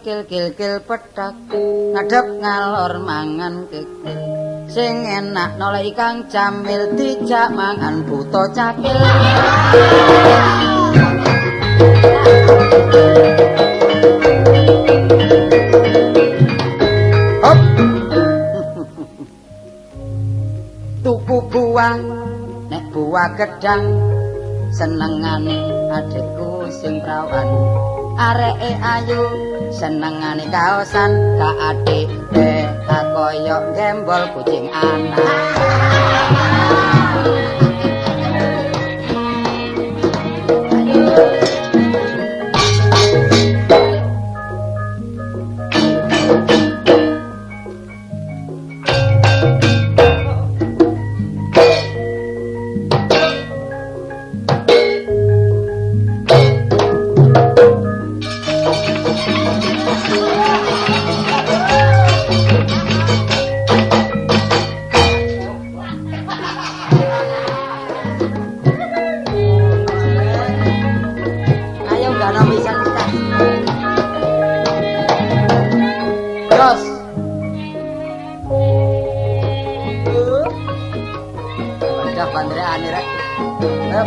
kekil kil kil pethak ngadep ngalor mangan kekil sing enak nolek Kang Jamil dijak mangan buta cakil. Hop. Tuku buah nek buah gedang senengane adikku sing prawan areke ayu senengane kaosan ka adik kaya gembol kucing anak.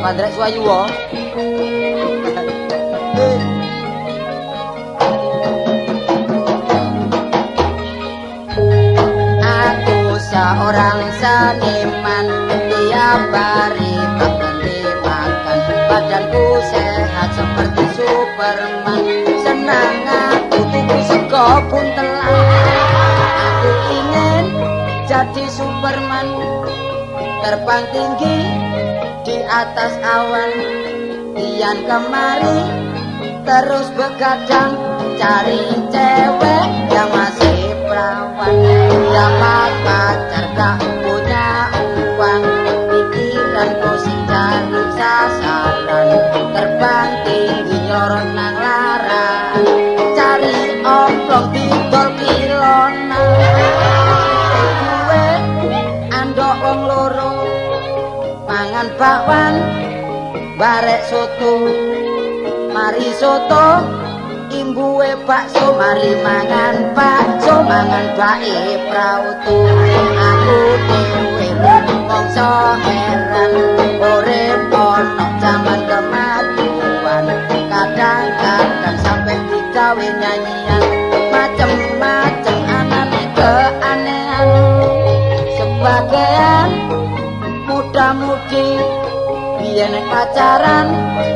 Bandrek suwayu wo. Aku seorang seniman, tiap hari tak berhenti makan. Badanku sehat seperti Superman. Senang aku tuku sego buntelan. Aku ingin jadi Superman, terbang tinggi di atas awan. Kian kemari terus begadang, cari cewek yang masih perawan. Dapat pacar gak punya uang, pikiran pusing cari sasaran. Terbang tinggi nyorot nang laran, cari omplong didol kilonan. Gue andok wong loro mangan bakwan barek soto, mari soto imbuwe bakso, mari mangan bakso mangan bae prautu. Aku dhewe mongso heran urip ono jaman kemajuan, kadang-kadang sampe digawe nyanyian macem-macem anane keanehan. Sebagian muda-mudi biyen nek pacaran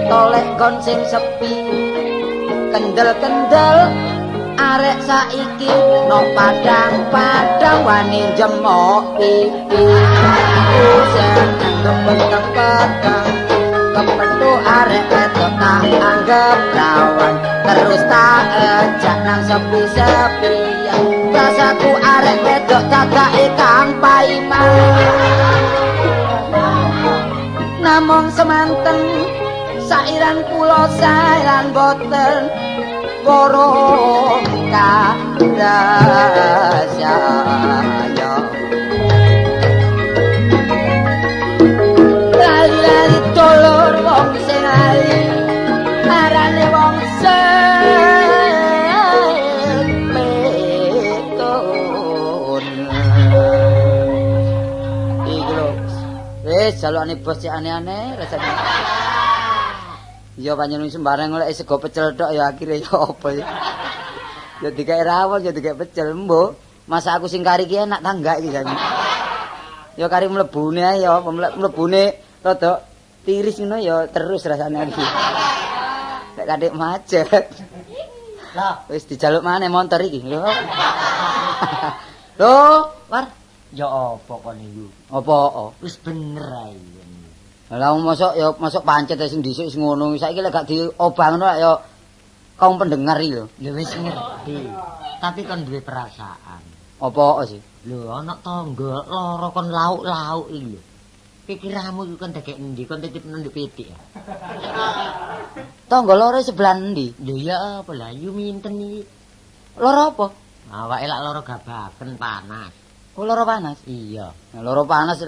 tolek gon sing sepi, kendel-kendel arek saiki no padang-padang wani jemok pipi. Aku seneng kepethek-peteng kepethu arek wedok tak anggap rawan, terus tak ejak nang sepi-sepian. Rasaku arek wedok dadake kang paiman. Namung semanten sairan kula sae lan boten weruh karasaya. Lali-lali dulur wong sing lali arane wong sing petun. Iki lho wis jalukane bos cek aneh-aneh rasane. Ya panjenengan sembarang golek sego pecel tok ya akhire ya apa ya. Ya dikek rawon ya dikek pecel mbok. Masa aku sing kari iki enak ta enggak iki jane. Ya kari mlebune ae ya, mlebune rada tiris ngono ya terus rasane iki. Nek kadek macet. Lah wis dijaluk maneh montor iki. Lho. Lho, War. Ya apa kon niku? Apa? Wis bener ae. Lah mosok ya mosok pancet sing dhisik wis ngono. Saiki lek gak diobah ngono ya kaum pendengar iki lho. Lho wis ngerti. Tapi kon duwe perasaan. Apa sih? Lho ana tangga lara kon lauk-lauk iki lho. Pikiranmu iku kon degek endi? Kon titip nang nduk pitik. Tangga lara sebelah endi? Lho ya apa lah yu minten iki? Lara apa? Awake lak lara gabaken panas. Oh lara panas? Iya. Nah, lara panas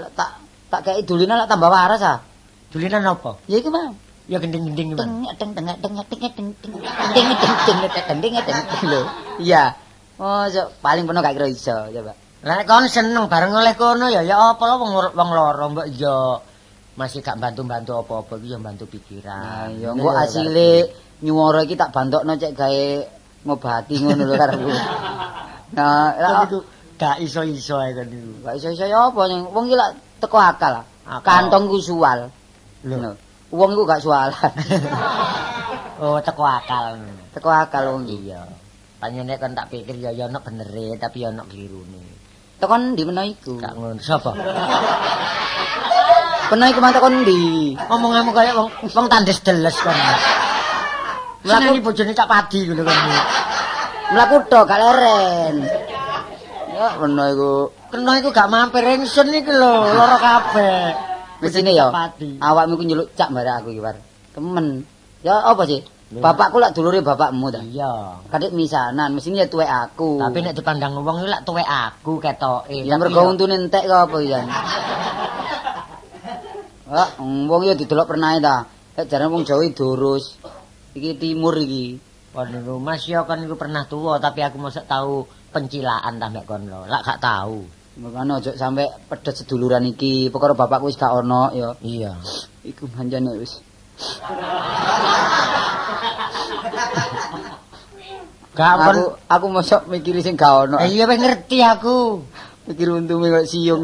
tak kei dulinan lak tambah waras ah. Dulinan apa? Ya iku, Mang. Ya gending-gending Teng teng teng teng teng teng teng teng teng teng teng teng lho. Iya. Oh, paling penuh gak kira iso, coba. Lah kon seneng bareng oleh kono ya ya apa lho wong wong loro mbok ya masih gak bantu-bantu apa-apa iki ya bantu pikiran. Nah, ya engko asile nyuwara iki tak bantokno cek gawe ngobati ngono lho karepku. Nah, lah iku gak iso-iso ae kon niku. Gak iso-iso ya apa wong iki lak teko akal. Kantong ku suwal. Lho. Wong iku gak suwalan. Oh, teko akal. Teko akal wong iki. Iya. Panjenengan kon tak pikir ya ya ono benere tapi ya ono klirune. Tekon ndi meno iku? Gak ngono. Sapa? Peno iku mah tekon ndi? Omonganmu kaya wong wong tandes deles kon. Mlaku bojone Cak Padi ngono kon. Mlaku tok gak leren. Ya peno iku. Kena iku gak mampir ingsun iki lho, lara kabeh. Mesine ya. Awakmu iku nyeluk cak barek aku iki, War. Temen. Ya apa sih? Bapakku lak dulure bapakmu ta? Iya. Kadek misanan, mesine ya tuwek aku. Tapi nek dipandang wong iki lak tuwek aku ketoke. Ya mergo untune entek kok apa ya. Wah, wong ya didelok pernahe ta. Nek jarane wong Jawa durus. Iki timur iki. Waduh, Mas ya kon iku pernah tuwa tapi aku mosok tau pencilaan ta mek kon lho. Lak gak tau. Makane aja sampe pedhot seduluran iki. Perkara bapakku wis gak ono ya. Iya. Iku manjane wis. Gak aku mosok mikiri sing gak ono. Iya wis ngerti aku. Mikir untunge kok siung.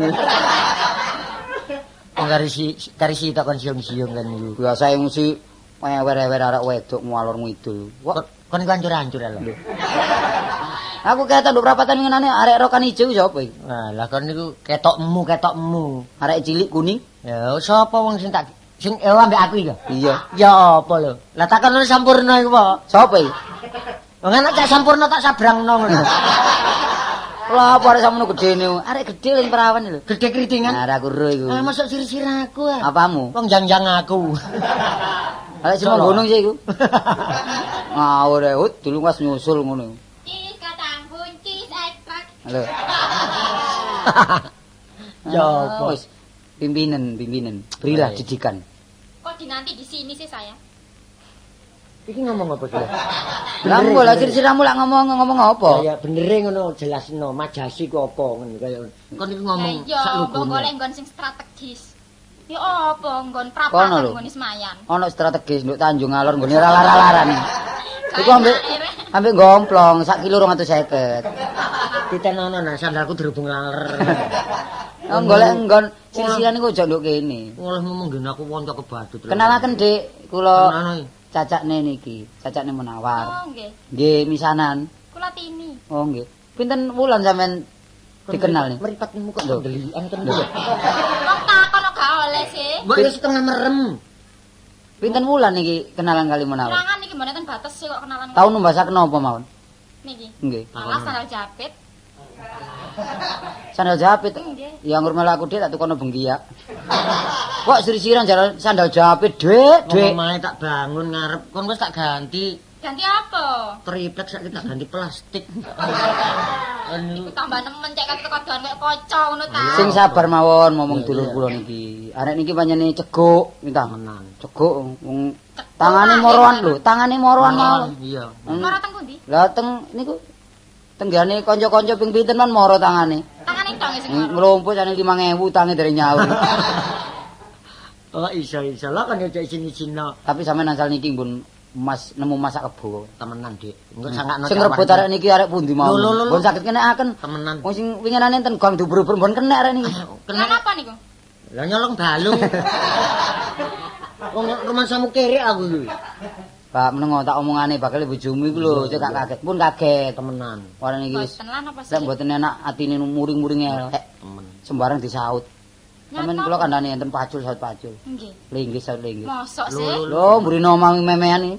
Wong kari si tak kon siung-siung kan iku. Biasa mesti ewer-ewer arek wedok ngalor ngidul. Kok kon iku ancur-ancur lho. Aku ketok nduk prapatan ngenane arek rokan ijo sapa iki? Nah, lah kon niku ketokmu. Arek cilik kuning. Ya sapa wong sing tak sing ambek aku iki? Iya. Ya apa lho? Lah takon Sampurna iku apa? Sapa iki? Wong anak Cak Sampurna tak sabrangno ngono. Lah apa arek sakmono gedene? Arek gedhe ling perawan lho. Gedhe kritingan. Nah, aku ro iku. Ah, masuk sir-sir aku. Ah. Apamu? Wong jang-jang aku. Arek sing gunung sih iku. Ngawur e, hut dulu was nyusul ngono. Cis kacang buncis ekstrak. Lho. Ya apa? Wis pimpinan. Berilah didikan. Kok dinanti di sini sih saya? Iki ngomong apa sih? Lah mbok lah sir-siramu lak ngomong apa? Ya benere ngono jelasno majasi ku apa ngono kaya kon iku ngomong sak lugune. Mbok golek nggon sing strategis. Ya apa nggon prapatan nggon Semayan. Ono strategis nduk Tanjung Alor nggone ralar-ralaran. Iku ambek gomplong sak kilo 250. Titenono nah sandalku dirubung laler. Golek nggon sir-siran iku aja nduk kene. Oleh ngomong ngene aku wonco kebadut. Kenalaken Dik, kula cacakne niki, cacakne Munawar. Oh nggih. Nggih, misanan. Kula Tini. Oh nggih. Pinten wulan sampean dikenal nih? Mripatmu kok ndelikan ten lho. Wong takon kok gak oleh sih. Mbok ya setengah merem. Pinten wulan niki kenalan kali Munawar? Kenalan niki mboten bates sih kok kenalan. Tau numbasaken napa mawon? Niki. Nggih. Alah sandal japit. Sandal japit. Nggih. Ya ngurmel aku Dik tak tukono bengkiak. Kok sir-siran sandal japit, Dik, Dik. Omahe tak bangun ngarep kon wis tak ganti. Ganti apa? Triplek saiki tak ganti plastik. Iku tambah nemen cek kate kodoan kaya kaca ngono ta. Sing sabar mawon momong dulur kula niki. Arek niki pancene ceguk, minta menan. Ceguk wong tangane moroan lho, tangane moroan mawon. Iya. Moro teng pundi? Lah teng niku tenggane kanca-kanca ping pinten man moro tangane. Tangane tok sing moro. Nglumpuk jane 5000 tange dereng nyaur. Oh iso-iso lah kan yo isin-isino. Tapi sampean asal niki pun mas nemu masak kebo. Temenan, Dik. Engko sangakno. Sing rebut arek niki arek pundi mau? Mbon saged kenekaken. Temenan. Wong sing winginane enten gang dubrubur mbon kenek arek niki. Kena apa niku? Lah nyolong balung. Wong rumangsamu kerek aku iki. Pak menengo tak omongane bakal bojomu iku lho, cek gak kaget. Pun kaget temenan. Ora niki wis. Mboten lan apa sih? Lek mboten enak atine muring-muring elek. Temen. Sembarang disaut. Sampeyan kula kandhane enten pacul saut pacul. Nggih. Linggis saut linggis. Mosok sih. Lho, mburine omah memean iki.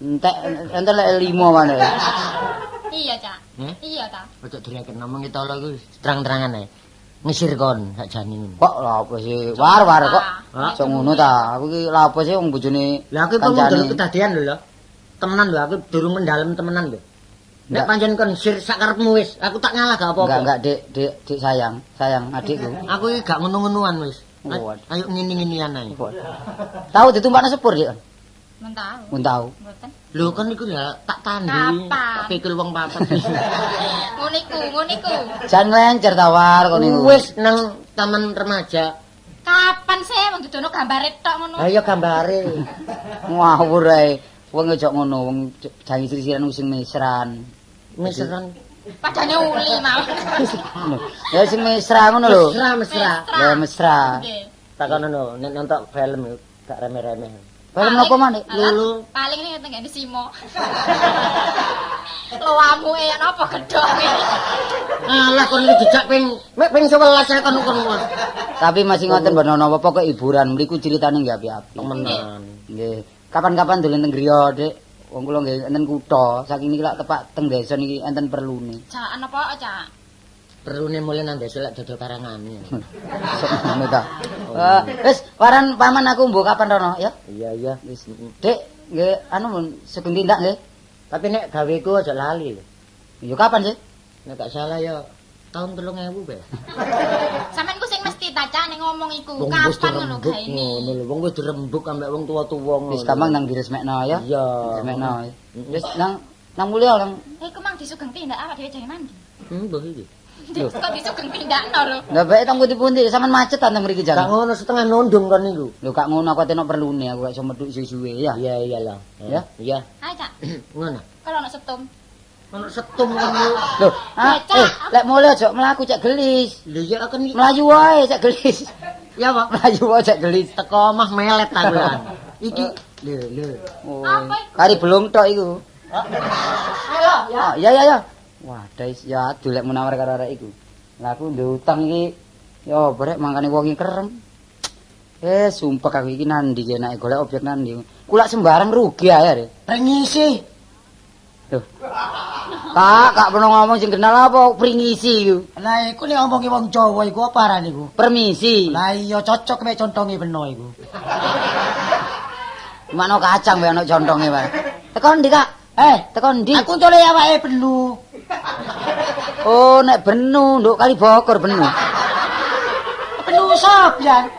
Entek enten lek 5 maneh. Iya, Cak. Iya ta. Ojo direken ngomong kita lho iku terang-terangan ae. Ngisir kon sakjane ngono. Kok lha apa sih? War-war kok. Aja ngono ta. Aku iki lha apa sih wong bojone. Lah aku iku durung kedadian lho lho. Temenan lho aku durung mendalem temenan lho. Nek pancen kon sir sak karepmu wis, aku tak ngalah gak apa-apa. Enggak, enggak, Dik, Dik sayang, sayang adikku. Aku iki gak ngono-ngonoan wis. Ayo ngene-ngenean ae. Tahu ditumpakno sepur, Dik. Men tau. Mun tau. Mboten. Lho kan iku ya tak tandhi, tak pikir wong papat. Ngono iku, ngono iku. Jan lencer tawar kon niku. Wis nang taman remaja. Kapan sih wong dudono gambare tok ngono? Ha iya gambare. Ngawur ae. Wong aja ngono, wong jangi sisiran sing mesran. Mesran. Padane uli mawon. Ya sing mesra ngono lho. Mesra, mesra. Ya mesra. Nggih. Takono nek nonton film gak reme-reme. Film napa maneh? Lulu. Paling ning tenggene Simo. Loamuke napa gedhonge. Alah kon iki dijak ping mek ping 11 ae kon kon. Tapi masih ngoten mboten napa pokoke hiburan mriku critane nggih api-api. Temenan. Nggih. Kapan-kapan dolen teng griya, Dik. Wong kula nggih enten kutha, saking niki lak tepak teng desa niki enten perlune. Cak napa, Cak? Perlune mulih nang desa lek dodol karangane. Sok ngono ta. Wis waran paman aku mbok kapan rono ya? Iya iya. Wis. Dik, nggih anu mun sugeng tindak nggih. Tapi nek gaweku aja lali lho. Ya kapan sih? Nek gak salah ya tahun 3000 bae. Sampeyan ku sing mesti ta Cak nek ngomong iku. Kapan ngono gaene? Ngono lho, wong wis dirembuk ambek wong tuwa-tuwa ngono. Wis gampang nang diresmekno ya. Iya. Diresmekno. Wis nang nang mulya nang Iku mang disugeng tindak awak dhewe jangan mandi. Mbah iki. Kok disugeng tindakno lho. Lah bae teng pundi-pundi sampean macet ta teng mriki Gak jan. ngono setengah nondong kon niku. Lho gak ngono aku atene perlune aku gak iso metu suwe-suwe ya. Iya iya lah. Ya? Iya. Ayo Cak, Ngono. kalau ono setum. Ono setum kon niku. Lho, Cak. Lek mulya aja mlaku cek gelis. Lho ya kan iki. Mlayu wae cek gelis. Ya apa? Mlayu wae cek gelis. Teko omah melet aku lan. Iki lho lho. Oh. Apa iku? Kari belung tok iku. Ayo ya. Oh, iya iya iya. Wah, dais ya aduh lek menawar karo arek iku. Lah aku ndek utang iki ya brek mangkane wong iki kerem. Sumpah aku iki nandi ki enake golek objek nandi. Kulak sembarang rugi ae arek. Pringisi. Lho. Kak, kak pernah ngomong sing kenal apa pringisi iku? Lah iku nek omongi wong Jawa iku apa arane iku? Permisi. Lah iya cocok mek contonge beno iku. Makno kacang wae ana contonge wae. Teko ndi, Kak? Teko ndi? Aku ntole awake benu. Oh, nek benu nduk kali bokor benu. Benu sop ya.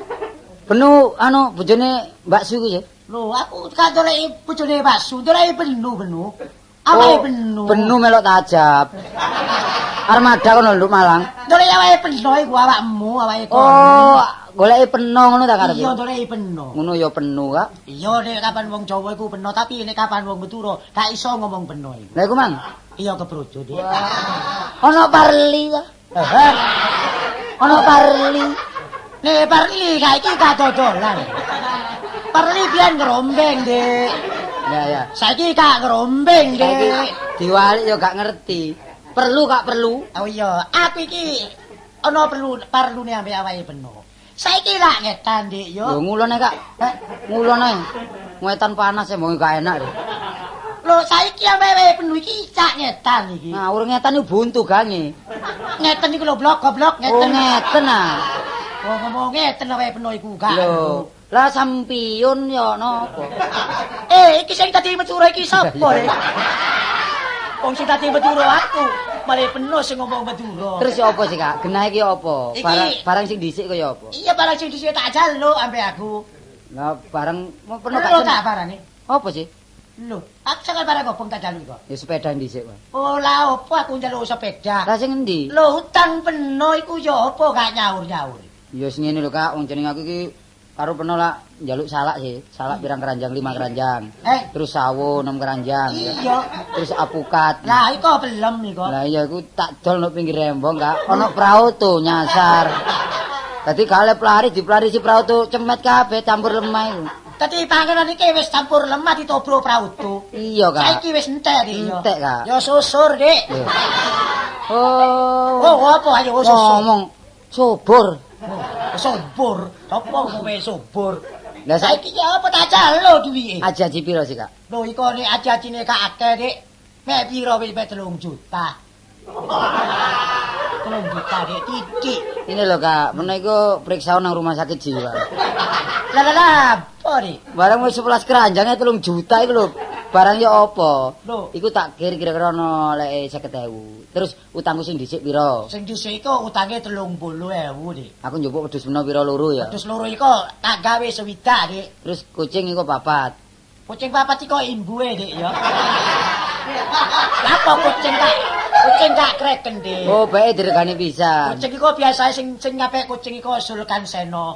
Benu anu bojone Mbak Su iku ya. Lho, aku kan doleki bojone Mbak Su, doleki benu-benu. Awake benu. Benu melok tajab. Armada kono nduk Malang. Doleki awake beno iku awakmu, awake kono. Oh, goleki peno ngono ta karepe? Iya, doleki beno. Ngono ya penu, Kak. Iya, nek kapan wong Jawa iku beno, tapi nek kapan wong Madura gak iso ngomong beno iku. Lah iku, Mang. Iya kebrojo, Dik. Ono parli ta? Heeh. Ono parli. Nek parli saiki gak dodolan. Parli biyen ngerombeng, Dik. Ya ya. Saiki gak ngerombeng, Dik. Diwalik ya gak ngerti. Perlu gak perlu? Oh iya, aku iki ana perlu parlune ambek awake beno. Saiki lak ngetan, Dik, yo. Lho ngulon ae, Kak. Ngulon ae. Ngetan panas e mbok gak enak. Lho saiki ambek awake beno iki cak ngetan iki. Ngawur ngetan iku buntu gange. Ngeten iku lho blok goblok Oh ngeten. ngeten ah. Wong ngomong ngeten awake beno iku gak. Lho, lah sampiun ya napa? Iki sing tadi Madura iki sapa, Dik? Wong sing tadi Madura aku, malah beno sing ngomong Madura. Terus ya apa sih, Kak? Genah iki apa? Iki- Barang barang sing dhisik kaya apa? Iya barang sing dhisik tak jaluk ambek aku. Lah barang mau pernah Lho gak tak barange. Apa sih? Lho, aku sangat barang gobong tak jaluk kok. Ya sepeda dhisik, Pak. Oh lah opo aku njaluk sepeda. Lah sing endi? Lho utang peno iku ya apa gak nyaur-nyaur. Ya sing ngene lho, Kak, wong jeneng aku iki karo peno lak njaluk salak sih. Salak pirang keranjang, 5 keranjang. Terus sawo 6 keranjang. Iya. Terus apukat. Lah iku belum iku. Lah iya iku tak dol nang pinggir rembong, Kak. Ana prau tuh nyasar. Dadi gak oleh pelari dipelarisi prau tuh cemet kabeh campur lemah iku. Dadi panganan iki wis campur lemah ditobro prautu. Iya, Kak. Saiki wis entek Dik. iya. Entek, Kak. Ya susur, Dik. Lho. Oh. Oh, apa ayo susur. Ngomong subur. Oh, subur. Apa kowe subur? Lah saiki Saiki ya apa tak jaluk duwike? aji-aji piro sih, Kak? Lho iku nek aji-ajine gak akeh, Dik. Mek piro wis mek 3 juta. 3 juta, Dik, titik. Ini lho, Kak, mena iku periksa nang rumah sakit jiwa. Lah lah lah, apa, Dik? Barang wis 11 keranjangnya 3 juta iku lho. Barang ya apa? Lho. Iku tak kira-kira ono lek 50.000. Terus utangku sing dhisik piro? Sing dhisik iku utange 30.000, Dik. Aku njupuk wedhus mena piro loro ya. Wedhus loro iku tak gawe swidak, Dik. Terus kucing iku papat. Kucing papat iki kok imbuhe, Dik ya. Lah kok kucing tak kreken, Dik. Oh, bae diregani pisan. Kucing iku biasae sing nyapek kucing iku Sulkan Seno.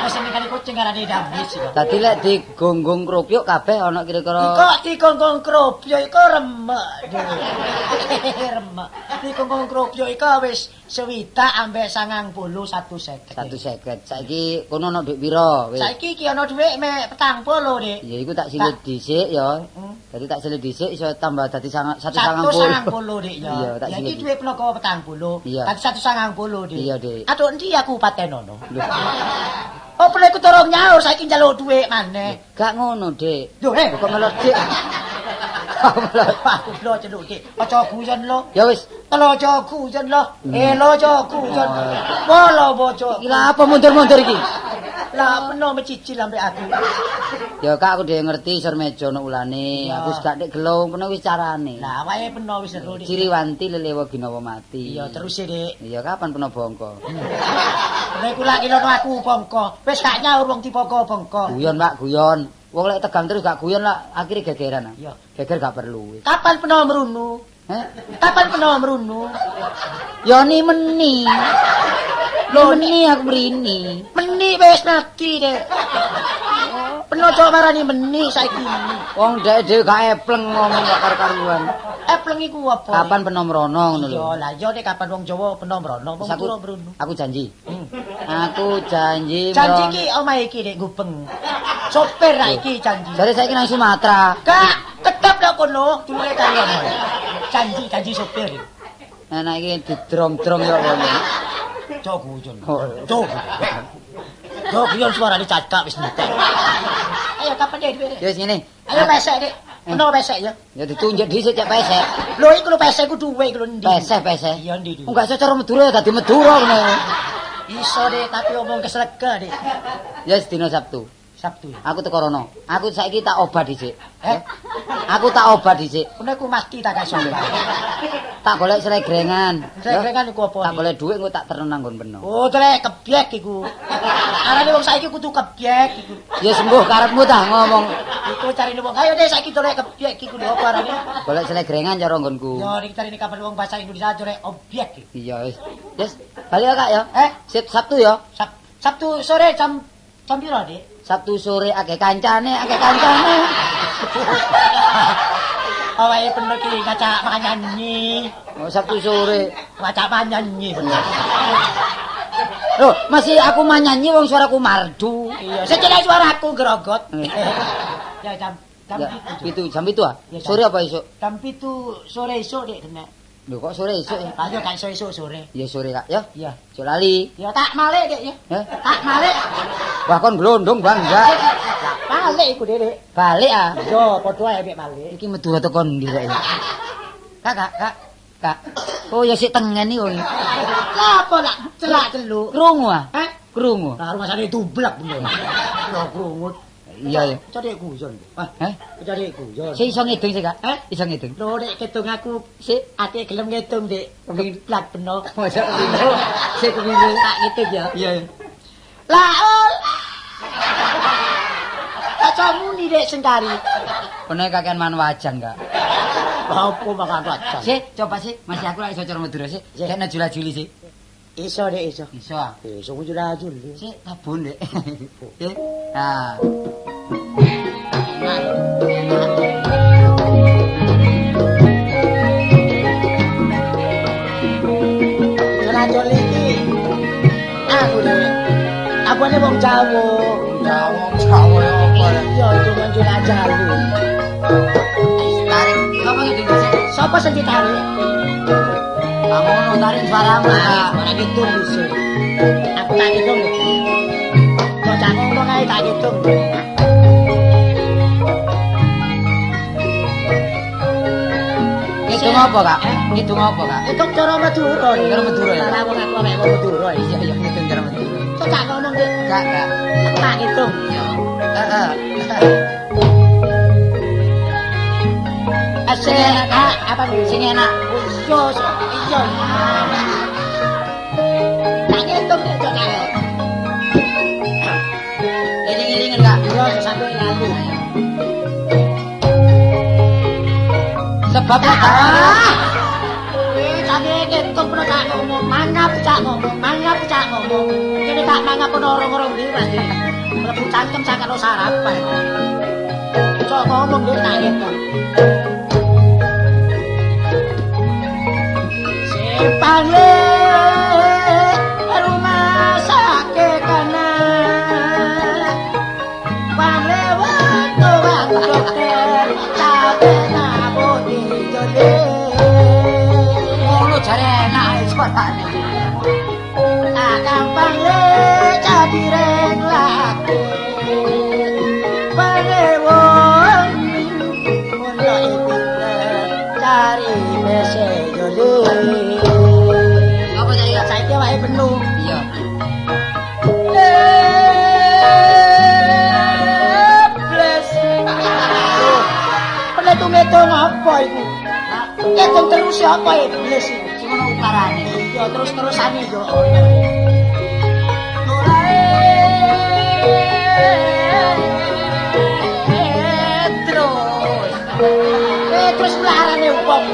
Wis sing ngene kucing arane Damis iku. Dadi lek digonggung kropyuk kabeh ana kira-kira Iku digonggung kropyuk iku remek, Dik. Remek. Digonggung kropyuk iku wis 61 ambek 91 50. 150. Saiki kono ana dhuwit pira wis? Saiki iki ana dhuwit mek 40, Dik. Ya iku tak silit dhisik ya. Dadi tak silit dhisik iso tambah dadi 190. 190, Dik ya. Iya, tak Ya silit. iki dhuwit ploko 40. Iya. Dadi 190, Dik. Iya, Dik. Aduh endi aku patenono? Oh, perlu iku torong nyaur saiki njaluk dhuwit maneh. Gak ngono, Dik. Lho, eh, Kok melok, Dik? Kok melok? aku lho celuk, Dik. Aja guyon lho. Ya wis, Telo aja guyon lho. Elo aja guyon. Wolo bojo. iki lha apa mundur-mundur iki? Lah peno mecicil ambek aku. Ya Kak, aku dhewe ngerti isor meja ono ulane. Iya. Aku wis gak nek gelo, peno wis carane. Lah awake peno wis seru, Dik. Ciriwanti lelewa ginawa mati. Iya, terus e, Dik. Iya, kapan peno bongko? Peno iku lak kilono aku bongko. Wis gak nyaur wong dibongko bongko. Guyon, Pak, guyon. Wong lek tegang terus gak guyon lah akhirnya gegeran. Iya. Geger gak perlu. Kapan peno mrunu? Heh? Kapan peno mrunu? Yoni meni. Lho meni aku mrini. Meni wis mati, Dik. Peno cok marani meni saiki meni. Wong dhek dhewe gak epleng ngomong gak karu-karuan. Epleng iku apa? Kapan peno mrono ngono lho. Iya, lah iya nek kapan wong Jawa peno mrono, wong Terus Madura mrono. Aku janji. Aku janji. Janji iki omahe iki Dik Gubeng. Sopir ra iki janji. Jare saiki nang Sumatera. Gak, tetep lho kono, dulure karo omahe. Janji sopir. Nah iki didrong-drong ya ngono. Cok guyon. Oh. Cok. Cok guyon suarane cacak wis entek. Ayo kapan Dik duwe? Ya wis ngene. Ayo pesek Dik. Ono pesek ya. Ya ditunjuk dhisik cek pesek. Lho iku lho pesek ku duwe iku lho endi? Pesek pesek. Iya endi duwe. Enggak iso cara Madura ya dadi Madura ngono. Iso Dik, tapi omong keslege Dik. Ya wis dina Sabtu. Sabtu ya. Aku teko rono. Aku saiki tak obat dhisik. Eh? Aku tak obat dhisik. Ngono iku mati tak iso. Tak golek slegrengan. Slegrengan iku apa? Tak golek dhuwit engko tak terno nang nggon peno. Oh, trek kebyek iku. Arane wong saiki kudu kebyek iku. Ya sembuh karepmu tah ngomong. Iku carine wong. Ayo Dik saiki trek kebyek iku lho apa arane? Golek slegrengan cara nggonku. Yo nek carine kapan wong bahasa Indonesia trek obyek iku. Iya wis. Wis, balik ya Kak ya. Eh, Sip Sabtu ya. Sabtu sore jam piro, Dik? Sabtu sore akeh kancane, akeh kancane. Awake peno ki ngacak manyanyi. Oh, Sabtu sore. Ngacak manyanyi bener. Loh, masih aku manyanyi wong suaraku mardu. Iya, sejenak suaraku grogot. Ya jam Ya, 7. 7, jam 7 ah? Ya, Sore apa esuk? Jam 7 sore esuk Dik kena. Lho kok sore esuk ya? Lah yo gak iso esuk sore. Ya sore Kak, ya. Iya. Ojo lali. Ya tak malik Dik ya. Eh? Tak malik. Wah kon glondong bangga. Lah malik iku Dik. Balik ah. Yo padha ae mek malik. Iki Madura teko ndi rek? Kak, Kak, Kak. Kak. Oh ya sik tengen iki wong. Lah apa lah celak celuk. Krungu ah? Eh? Krungu. Lah rumasane tublek bener. Lho krungu. Iya ya. Cari guyon. Ah, Eh? cari guyon. Sik iso ngidung sik, Kak? Eh? Iso ngidung. Lho nek ketung aku Sik. ate gelem ngitung Dik. Keblak beno. Masa kepindu. Sik kepindu. Tak ngitung ya. Iya ya. Lah ol. Aja muni Dik sengkari. Kono kakean man wajan, Kak. Apa makan wajan? Sik, coba sik. Masih aku lak iso cara Madura sik. Sik. Kena jula-juli sik. Iso Dik iso. Iso ah. Iso jula-juli. Sik tabun, Dik. Sik. Nah. Jula-juli iki aku Dik. Apane wong Jawa? Jawa, Jawa ya apa ya? Iya, cuma jula-juli. Tarik, apa ngidung sik? Sapa sing ditarik? Lah ngono tarik suaramu, Kak. Ora ngitung dhisik. Aku tak ngitung lho. Kok cak ngono kae tak ngitung. Ngitung apa, Kak? Ngitung apa, Kak? Ngitung cara Madura. Cara Madura ya? Lah wong aku awake wong Madura. Iya, iya ngitung cara Madura. Kok cak ngono Dik? Kak, Kak. Aku tak ngitung. Iya. Heeh. Asik, apa nih? Sing enak. Iya, iya. Tak ngitung Dik, cok cak. Eling-elingan, Kak. Iya, sampe lalu. kebab lah. Kowe cake ngitung peno tak ngomong, mangap cak ngomong, mangap cak ngomong. Kene tak mangap ono orang-orang ndi pasti. Mlebu cangkem sakano sarapan. Cok ngomong yo tak ngitung. Sepang le rumah sakit kanan. Pang lewat tuang dokter capek ngabodi jole. Ngono jare enak ae suarane. Tak gampang le cadireng lake. Palewon ono pinter cari bese jole. Apa saiki? Saiki wae penuh. Iya. Bless. Penetung-etung apa iku? Ngitung terus apa iblis iku? Sing ono ukarane. Iya terus-terusane yo ono. Terus. Terus melarane wong.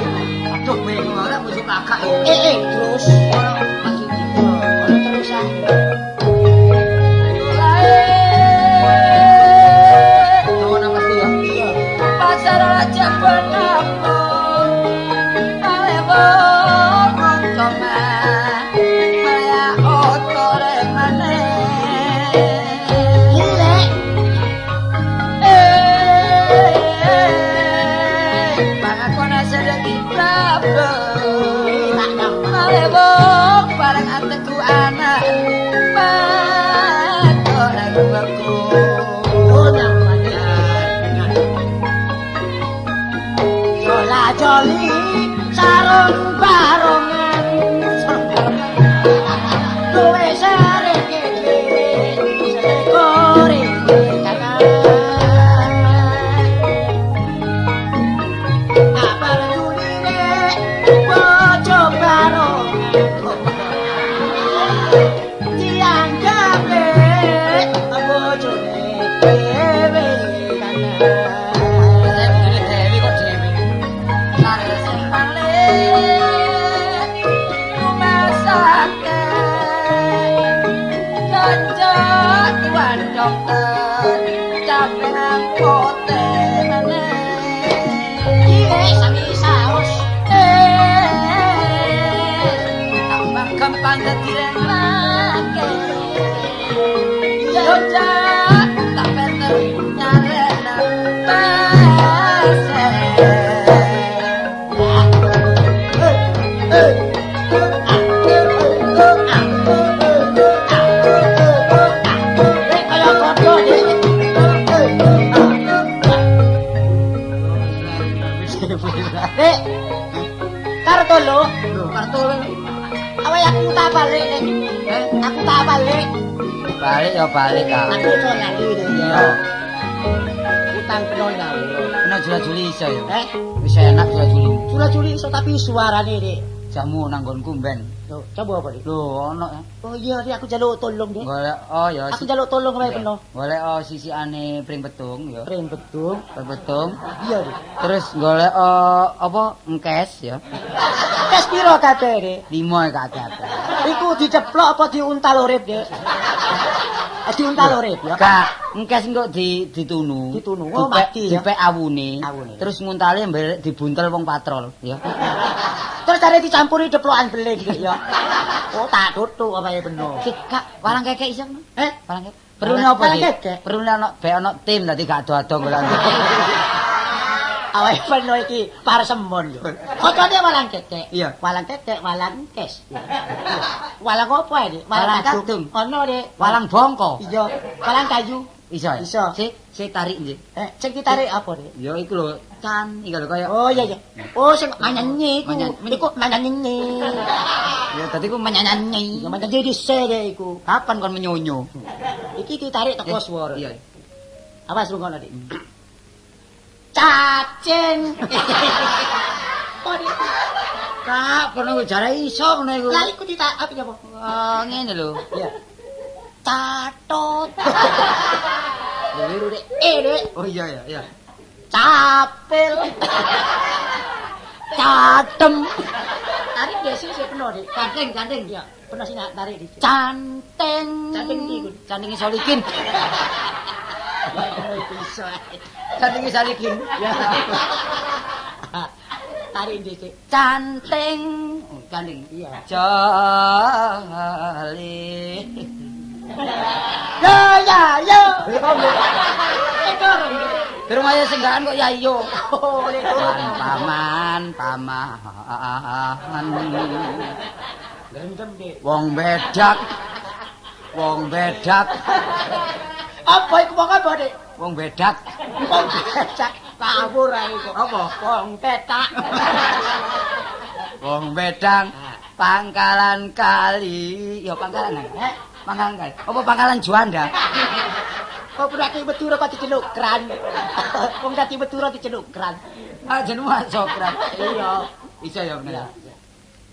Aduh bingung ora musuh kakak. Terus Ora maksudnya. ono terusan. Tawa napasku ya. Iya. Pasar aja penapo. Alewo koma. Maya otore maneh. Gile. Pangakona sedeki problem. Tak gampang. Malewo bareng anteku anak. Patoreng beku. Oh, Jola joli sarung barongan. Luwe sare keke sekore kanan. Apa tuline bojo barongan. Dianggap le bojone dhewe kanan. Saya begini Dewi kok Dewi. Lari sempale rumah sakit. Cocok tuan dokter capek angkote maneh. Gile sami saus. Tambah gampang dadi lake. Cocok tak peter nyarena pasir. Kaya kodho Dik. Dik. Kartolo, Kartolo. Awake aku tak balik, Dik. Aku tak balik. Balik ya balik ah. Aku iso lali Dik ya. Iya. Utang peno nyawa. Kena jula-juli iso ya. Eh, Wis enak jula-juli. jula-juli iso tapi suarane Dik. Jamu nang nggonku ben. Lho, coba apa Dik? Lho ono ya. Oh iya, Dik, aku njaluk tolong Dik. Golek oh ya. Aku njaluk tolong wae peno. Golek oh sisikane pring petung ya. Pring bedung. Pring petung. Iya, Dik. Terus golek oh, apa engkes ya. Kes piro kabeh, Dik? 5 kabeh. Iku diceplok apa diuntal urip, Dik? Diuntal urip ya. Gak, engkes engko ditunu. Ditunu. Oh, mati ya. Dipek awune. Awune. Terus nguntale mbek dibuntel wong patrol ya. Terus cari dicampuri deplokan beling Dik ya. Oh, tak tutuk apa ya peno. Sik, Kak, walang kekek iso no? Eh, Walang kekek. Perlune apa Walang sih? kekek? Perlune ono bek ono tim dadi gak ado-ado golek. Awake peno iki parsemon yo. Kocone walang kekek. Iya. Walang kekek, walang kes. Walang apa Dik? Walang kadung. Ono Dik. Walang bongko. Iya, walang kayu. Iso ya? Iso. Sik, sik tarik nggih. Sing ditarik apa Dik? Ya iku lho, can iki lho kaya Oh iya iya. Oh sing manyanyi iku. Manyan- Iku manyanyi. Ya dadi ku menyanyi. Ya manyanyi dhisik Dik iku. Kapan kon menyonyo? Iki ditarik teko swara. Iya. Awas rungokno Dik. Cacing. Oh, Dik. Kak, kono jare iso ngono iku. Lah iku ditarik apa ya, apa? Oh, ngene lho. Iya. Catot. Liru Dik. Eh, Dik. Oh iya iya iya. Capil. Catem. Tarik desi sik peno, Dik. Canting, canting. Iya, peno sing tak tarik dhisik. Canting. Canting ndi iku? Cantinge Solikin. Bisa. Cantinge Solikin. Ya. Tarik dhisik. Canting. Oh, canting. Iya. Jali. Yo ya yo. Durung ayo senggakan kok ya iyo. Oh, Paman, paman. Gendem, Dik. Wong bedak. Wong bedak. Apa iku wong apa, Dik? Wong bedak. Wong bedak. Ngawur ae kok. Apa? Wong petak. Wong bedang pangkalan kali. Ya pangkalan. Eh, Pangkalan kali. Apa pangkalan Juanda? Kok berarti Madura kok diceluk kran. Wong dadi Madura diceluk kran. Ah jenengmu Sokran. Iya. Iso ya bener.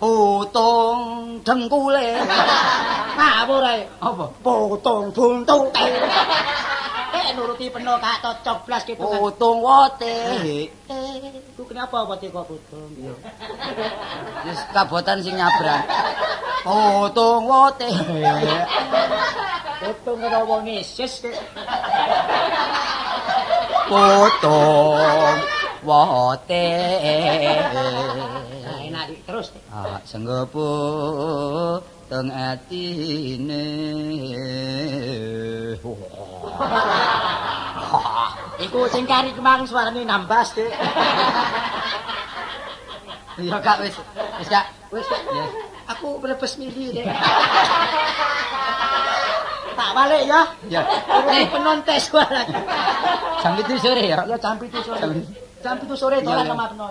Putung dengkule. Ngawur ae. Apa? Potong buntute. Eh nuruti peno gak cocok blas gitu kan. Putung wote. Ku kenapa wote kok putung? Wis kabotan sing nyabrang. Putung wote. Putung karo wong isis. Putung wote. Nah, enak Dik. Terus. Ah, senggepu teng atine. Iku sing kari kemang suarane nambas, Dik. Iya, Kak, wis. Wis, Kak. Wis, Kak. Ya. Aku mrebes mili, Dik. Tak balik ya. Ya. Eh, penontes suara. Jam 7 sore ya. Ya jam 7 sore. Jam 7 sore dolan omah peno.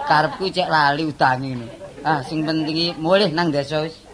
Karepku cek lali utange ngono. Ah, sing penting iki mulih nang desa wis.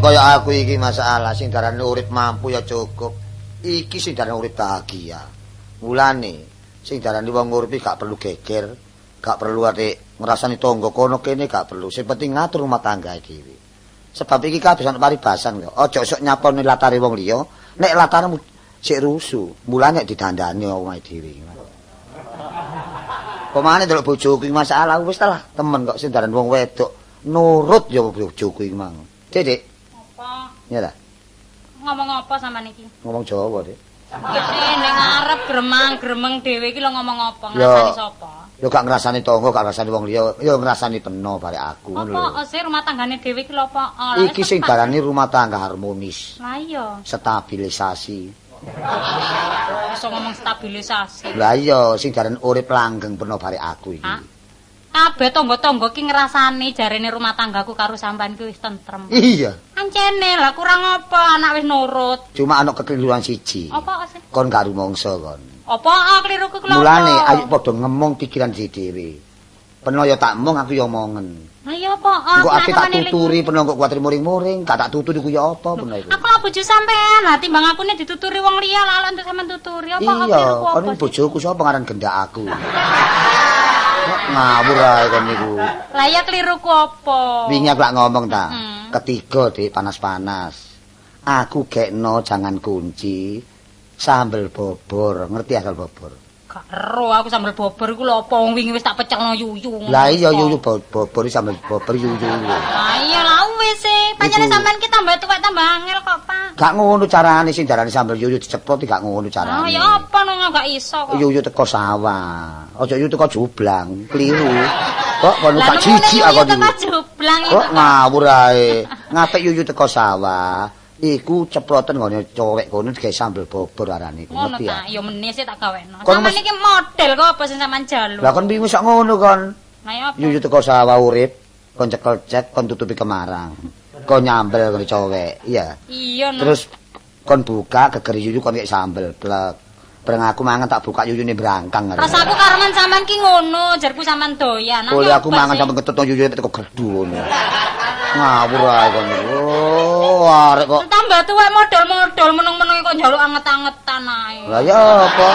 Kaya aku iki masalah sing darane urip mampu ya cukup. Iki sing darane urip bahagia. Mulane sing darane wong urip gak perlu geger, gak perlu atik ngrasani tangga kono kene gak perlu. Sing penting ngatur rumah tangga dhewe. Sebab iki kabeh ana paribasan kok. Aja sok nyapone latare wong liya, nek latarmu sik rusuh, mulane didandani omahe dhewe. Pemane delok bojoku iki masalah wis ta lah, temen kok sing darane wong wedok nurut ya bojoku iki mang. Dik. Ya ta? Ngomong apa sampean iki? Ngomong Jawa, Dik. Kene ning ngarep gremang-gremeng dhewe iki lho ngomong apa? Ngrasani sapa? Ya gak ngrasani tangga, gak ngrasani wong liya, ya ngrasani peno barek aku ngono lho. Apa sih rumah tanggane dhewe iki lho apa? Iki sing darani rumah tangga harmonis. Lah iya. Stabilisasi. Iso ngomong stabilisasi. Lah iya, sing darani urip langgeng peno barek aku iki. Kabeh tangga-tangga ki ngrasani jarene rumah tanggaku karo sampean ki wis tentrem. Iya. Ancene lah kurang apa anak wis nurut. Cuma ana kekeliruan siji. Apa sih? Kon gak rumangsa kon. Apa kliruku lho? Mulane ayo padha ngemong pikiran dhewe. Peno ya tak mong aku ya omongen. Lah ya apa? Engko ate tak tuturi peno kok kuwatir muring-muring, gak tak tuturi ku ya apa peno iku. Aku lah bojo sampean, lah timbang akune dituturi wong liya lah entuk sampean tuturi apa aku apa. Iya, kon bojoku sapa ngaran gendak aku. Kok ngawur ae kon niku. Lah ya kliruku apa? Wingi aku lak ngomong ta. Ketiga Dik panas-panas. Aku gekno jangan kunci sambel bobor, ngerti asal bobor? Gak ero aku sambel bobor iku lho apa wong wingi wis tak pecelno yuyu. Lah iya yuyu bobor sambel bobor yuyu. Lah iya lah wis e. Pancene sampean ki tambah tuwek tambah angel kok, Pak. Gak ngono carane sing darane sambel yuyu diceplot gak ngono carane. Ah ya apa nang gak iso kok. Yuyu teko sawah. Aja yuyu teko jublang, kliru. Kok kono gak jijik aku niku. Teko jublang iku. Kok ngawur ae. Ngapik yuyu teko sawah. Iku ceploten nggone cowek kono digawe sambel bobor arane iku ngerti ya. Ya meneh sih tak gawekno. Sampeyan iki model kok apa sing sampean jaluk. Lah kon wingi sak ngono kon. Lah ya apa? Yuyu teko sawah urip, kon cekel cek, kon tutupi kemarang. Kon nyambel ngene cowek, iya. Iya no. Terus kon buka geger yuyu kon kek sambel plek. Bareng aku mangan tak buka yuyune brangkang. Rasaku kareman sampean ki ngono, jarku sampean doyan. Oleh aku mangan sampe ketutno yuyune teko gerdu ngono. Ngawur ae kon. Oh, arek kok tambah tuwek modal-modal meneng-meneng kok njaluk anget-angetan ae. Lah ya apa?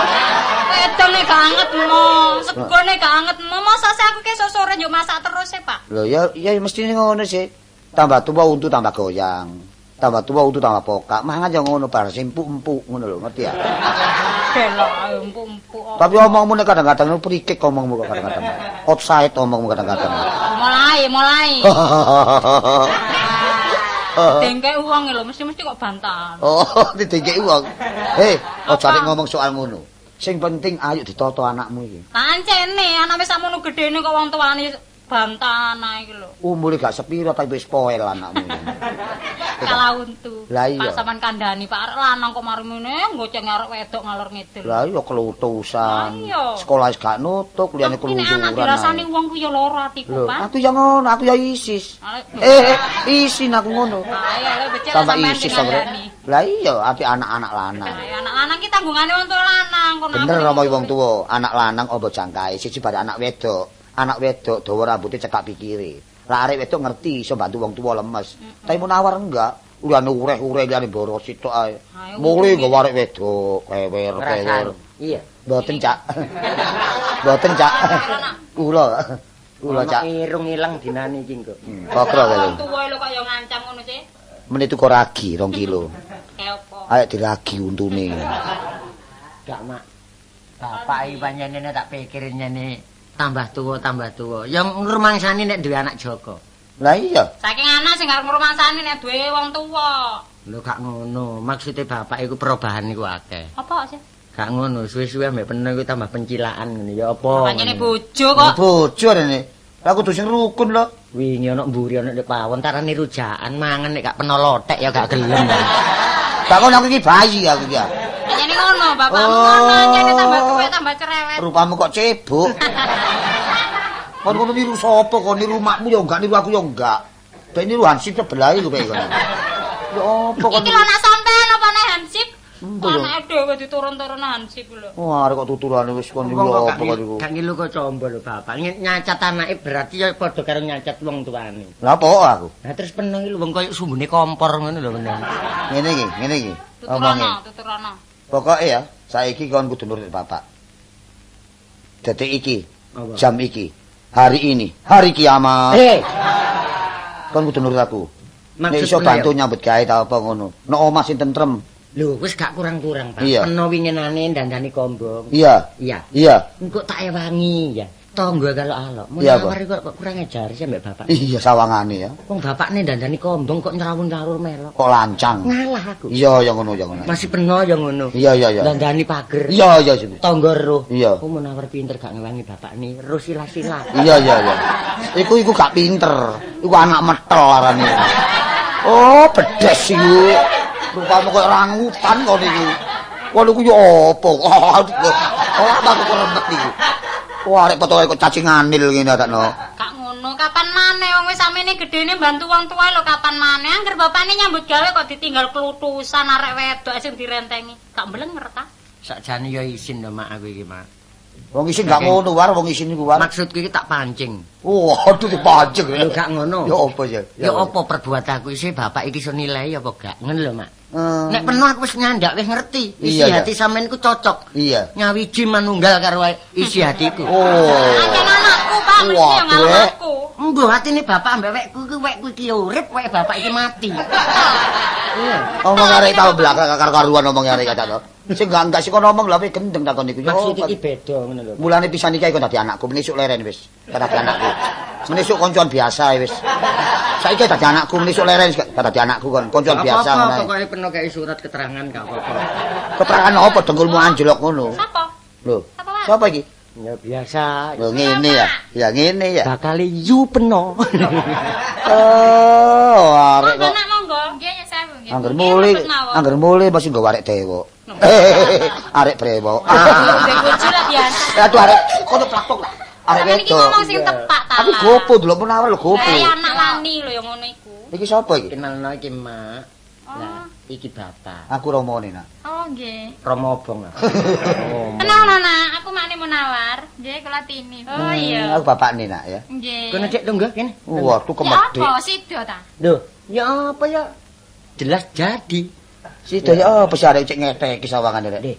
Wedone gak anget mo, segone gak anget mo. Masa sih aku ki esuk sore njuk masak terus e, Pak. Lho ya ya mestine ngono sih. Tambah tuwa untu tambah goyang. Tambah tuwa untu tambah pokak. Mangan ya ngono bar sing empuk-empuk ngono lho, ngerti ya? Delok empuk-empuk. Tapi omongmu nek kadang-kadang prikik omongmu kok kadang-kadang. Offside omongmu kadang-kadang. Mulai. Dengkek uang lho, mesti-mesti kok bantahan. Oh, didengkek uang. Hei, aja arek ngomong soal ngono. Sing penting ayo ditata anakmu iki. Pancene anak wis sakmono gedene kok wong tuane bantahan ae iki lho. Umure gak sepiro tapi wis poel anakmu. Kalah untu. Pak sampean kandhani, Pak arek lanang kok mari mene goceng arek wedok ngalor ngidul. Lah iya kelutusan. Sekolah wis gak nutuk, liyane keluyuran. Anak dirasani wong ku ya lara atiku, Pak. Aku ya ngono, aku ya isis. Isin aku ngono. Ayo lho becik sampean kandhani. Lah iya, ati anak-anak lanang. Anak lanang ki tanggungane wong tuwa lanang kono. Bener omong wong tuwa, anak lanang apa jangkae siji bare anak wedok. Anak wedok dawa rambute cekak pikire. Lah arek wedok ngerti iso bantu wong tuwa lemes. Tapi munawar enggak, liyane ureh-ureh liyane boros sitok ae. Mule nggawa arek wedok, kewer-kewer. Iya. Mboten, Cak. Mboten, Cak. Kula, Cak. Irung ilang dinane iki kok. Kokro kene. Wong tuwa lho kok ya ngancam ngono sih. Menit tuku ragi 2 kilo. Kayak apa? Ayo diragi untune. Gak, Mak. Bapak iki panjenengane tak pikir nyene tambah tuwa. Yang ngrumangsani nek duwe anak Joko. Lah iya. Saking anak sing arep ngrumangsani nek duwe wong tuwa. Lho gak ngono, maksude bapak iku perubahan iku akeh. Apa sih? Gak ngono, suwe-suwe ambek peno iku tambah pencilaan ngono ya apa. Pancene bojo kok. Bojo rene. Lah kudu sing rukun lho. Wingi ana mburi ana nek pawon tarane rujakan mangan nek gak peno lotek ya gak gelem. Gak ngono aku iki bayi aku iki. Pancene ngono, bapakmu ngono, pancene tambah tuwek tambah cerewet. Rupamu kok cebok. Kon ngono niru sapa kon niru makmu ya enggak niru aku ya enggak. Dek niru Hansip sebelah iku kaya ngono. Ya apa kon Iki lho anak sampean apa anak Hansip? Anake dhewe diturun-turun Hansip lho. Wah, arek kok tuturane wis kon niru apa kon niku. Gak ngilu kok combo lho bapak. Nyacat anake berarti ya padha karo nyacat wong tuane. Lah apa aku? Lah terus peno iki lho wong koyo sumbune kompor ngono lho bener. Ngene iki, ngene iki. Omonge. Tuturono. Pokoke ya, saiki kon kudu nurut bapak. Detik iki, jam iki, hari ini, hari kiamat. Kon kudu nurut aku. Nek iso bantu nyambut gawe ta apa ngono. Nek omah sing tentrem. Lho, wis gak kurang-kurang, Pak. Peno winginane dandani kombong. Iya. Iya. Iya. Engko tak ewangi ya. Tangga kalau alok. Munawar kok kurang ajar sih ambek bapak. Iya, sawangane ya. Wong bapakne dandani kombong kok nyrawun-nyrawun melok. Kok lancang. Ngalah aku. Iya, ya ngono, ya ngono. Masih peno ya ngono. Iya, iya, iya. Dandani pager. Iya, iya, iya. Tangga roh. Iya. Ku Munawar pinter gak ngewangi bapakne, roh sila-sila. Iya, iya, iya. Iku gak pinter. Iku anak metel arane. Oh, bedes iku. Rupamu koyo orangutan kok niku. Wah niku yo apa? Ora aku remet niku. Wah arek potoke kok cacing anil ngene adakno. Gak ngono, kapan maneh wong wis samene gedene bantu wong tuwa lho kapan maneh. Angger bapakne nyambut gawe kok ditinggal klutusan arek wedok sing direntengi. Gak mblenger ta? Sakjane yo isin lho Mak aku iki, Mak. Wong isin gak ngono war, wong isin iku war. Maksudku iki tak pancing. Waduh dipancing. Lho gak ngono. Ya apa ya? Ya apa perbuatanku isih bapak iki iso nilai apa gak? Ngono lho, Mak. Hmm. Nek penuh aku wis nyandak wis ngerti. Isi Iya, iya. hati sampean ku cocok. Iya. Nyawiji manunggal karo isi hatiku. Oh. Ancen anakku, Pak, mesti yo Waduh, ngalah eh. aku. Mbuh atine bapak ambek wekku iki wekku iki ya urip, wek bapak iki mati. Iya. Omong arek tau belakang karo-karuan omong arek kata to. Sing gak enggak sing kono omong lha gendeng takon iku. Ya Maksud apa? iki beda ngono lho. Mulane pisan iki kon dadi anakku, menisuk leren wis. Dadi anakku. Menisuk koncoan biasa wis. Saiki dadi anakku, menisuk leren wis gak dadi anakku kon, koncoan biasa Apa-apa ngono ae. pokoke penuh kei surat keterangan gak apa-apa. Keterangan apa dengkulmu anjlok ngono? Sapa? Lho. Sapa, Pak? Sapa iki? Ya biasa. Lho ngene ya. Ya ngene ya. Bakal yu peno. Oh, arek Monggo kok. nak monggo. Nggih, ya sewu nggih. Angger mule, Nggih, mawon. angger mule mesti nggo arek dewok. Arek brewok. Ndek bojo lah biasa. Aduh arek kono plaktok lah. Arek Sampeyan iki wedok. ngomong sing tepak ta. Aku gopo delok menawar lho gopo. Lah ya anak lani lho yang ngono iku. Iki sapa iki? Kenalno iki, Mak. Oh. Lah, iki bapak. Aku romone nak. Oh nggih. Romo obong. Ah. Kenal Nana, aku makne Munawar. Nggih, kula Tini. Oh iya. Aku bapakne nak ya. Nggih. Kono cek tunggu kene. Waduh Ya kemedhek. apa sida ta? Lho, ya apa ya? Jelas jadi. Sida ya apa sih arek cek ngeteki sawangane rek. Deh.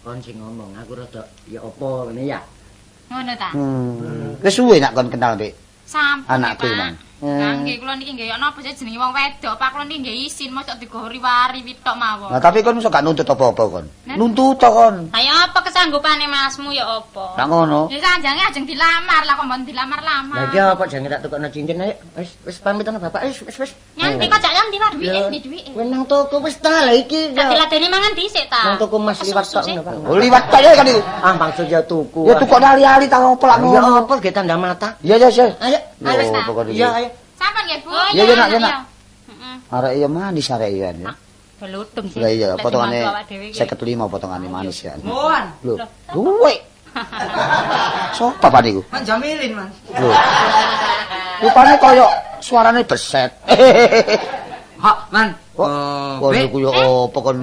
Kon sing ngomong, aku rada ya apa ngene ya. Ngono ta? Hmm. Wis suwe nak kon kenal mbek Sampun anakku Pak. emang. Lah nggih kula niki nggih ana apa sih jenenge wong wedok, Pak kula niki nggih isin mosok digori-wari witok mawon. Nah, tapi kon iso gak nuntut apa-apa kon. Nah. Nuntut to kon. Lah ya apa kesanggupane masmu ya apa? Nak ngono. Ya sanjange ajeng dilamar lah kok mbon dilamar-lamar. Lah iki apa jangan tak tukokno cincin ayo. Wis wis pamit ana bapak wis wis wis. Nyanti kok jak nyanti Pak duwike ndi duwike. Kowe nang toko wis ta lah iki. Tak diladeni mangan dhisik ta. Nang toko Mas liwat tok ngono Pak. Oh, liwat tok ya kan iku. Ah maksud ya tuku. Ya tukokne ali-ali ta opo lak Ya ngono. apa ge tanda mata. Iya iya iya. Ayo, ayo Yo, pokoknya Iya, ayo. Sampun nggih Bu. Iya, iya, Nak, iya, Nak. Heeh. Arek iya manis arek iya ya. Beludung sih. Lah iya, Lek potongane dimantu awak dhewe iki. 55 potongane manis ya. Moan. Lho, duwe. Sopo Pak niku? Man Jamilin, Man. Lho. Rupane koyo suarane beset. Hak, Man. Kok Oh, kon Bek. niku yo apa kon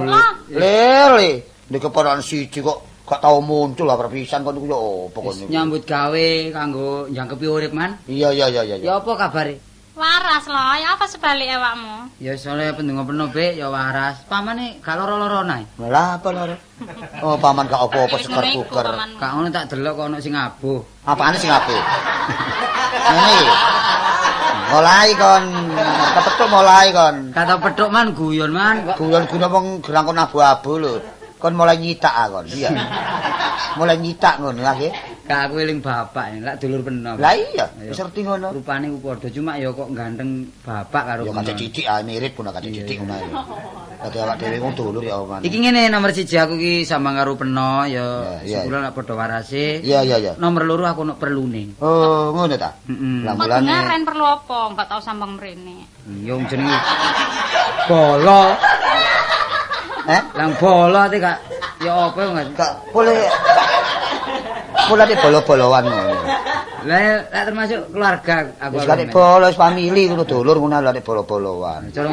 lele. Nek keponakan siji kok gak tau muncul lah perpisan kon niku yo apa kon niku. Nyambut gawe kanggo njangkepi urip, Man. Iya iya iya iya. Ya apa kabare? Waras lho, ya apa sebalik awakmu? Ya soalnya pendonga peno, Bek, ya waras. Pamane gak loro-loro nae. Lah apa loro? Oh paman gak apa-apa Wis seger ngono iku, buker. pamanmu. Gak ngono tak delok kok ono sing abuh. Apane sing apik? Ngene iki. Mulai kon, kepethuk mulai kon. Kata petuk Man guyon, Man. Kok Guyon-guyon wong gerang kon abu-abu lho. Kon mulai nyitak ah kon. Iya. Mulai nyitak ngono lah nggih. gak aku eling bapak, lak dulur peno. Lah iya, Ayo. wis ngerti ngono. Rupane ku padha cuma ya kok ganteng bapak karo Ya peno. kacek cidik ah mirip ngono kacek cidik ngono ae. Dadi awak dhewe wong dulur ya oman. Iki ngene nomor siji aku ki sambang karo peno ya Iya, iya. sebulan lak padha warase. Iya iya iya. Nomor loro aku ono perlune. Oh, ngono ta? Heeh. Lah Kok mulane dengaren perlu apa? Enggak tau sambang mrene. Ya wong jenenge bolo. Eh? Lang bolo ate gak ya apa ya enggak. Gak boleh boleh di bolo-boloan ngono. Lah lak termasuk keluarga aku. Wis gak bolo wis famili ngono dulur ngono lho nek bolo-boloan. Cara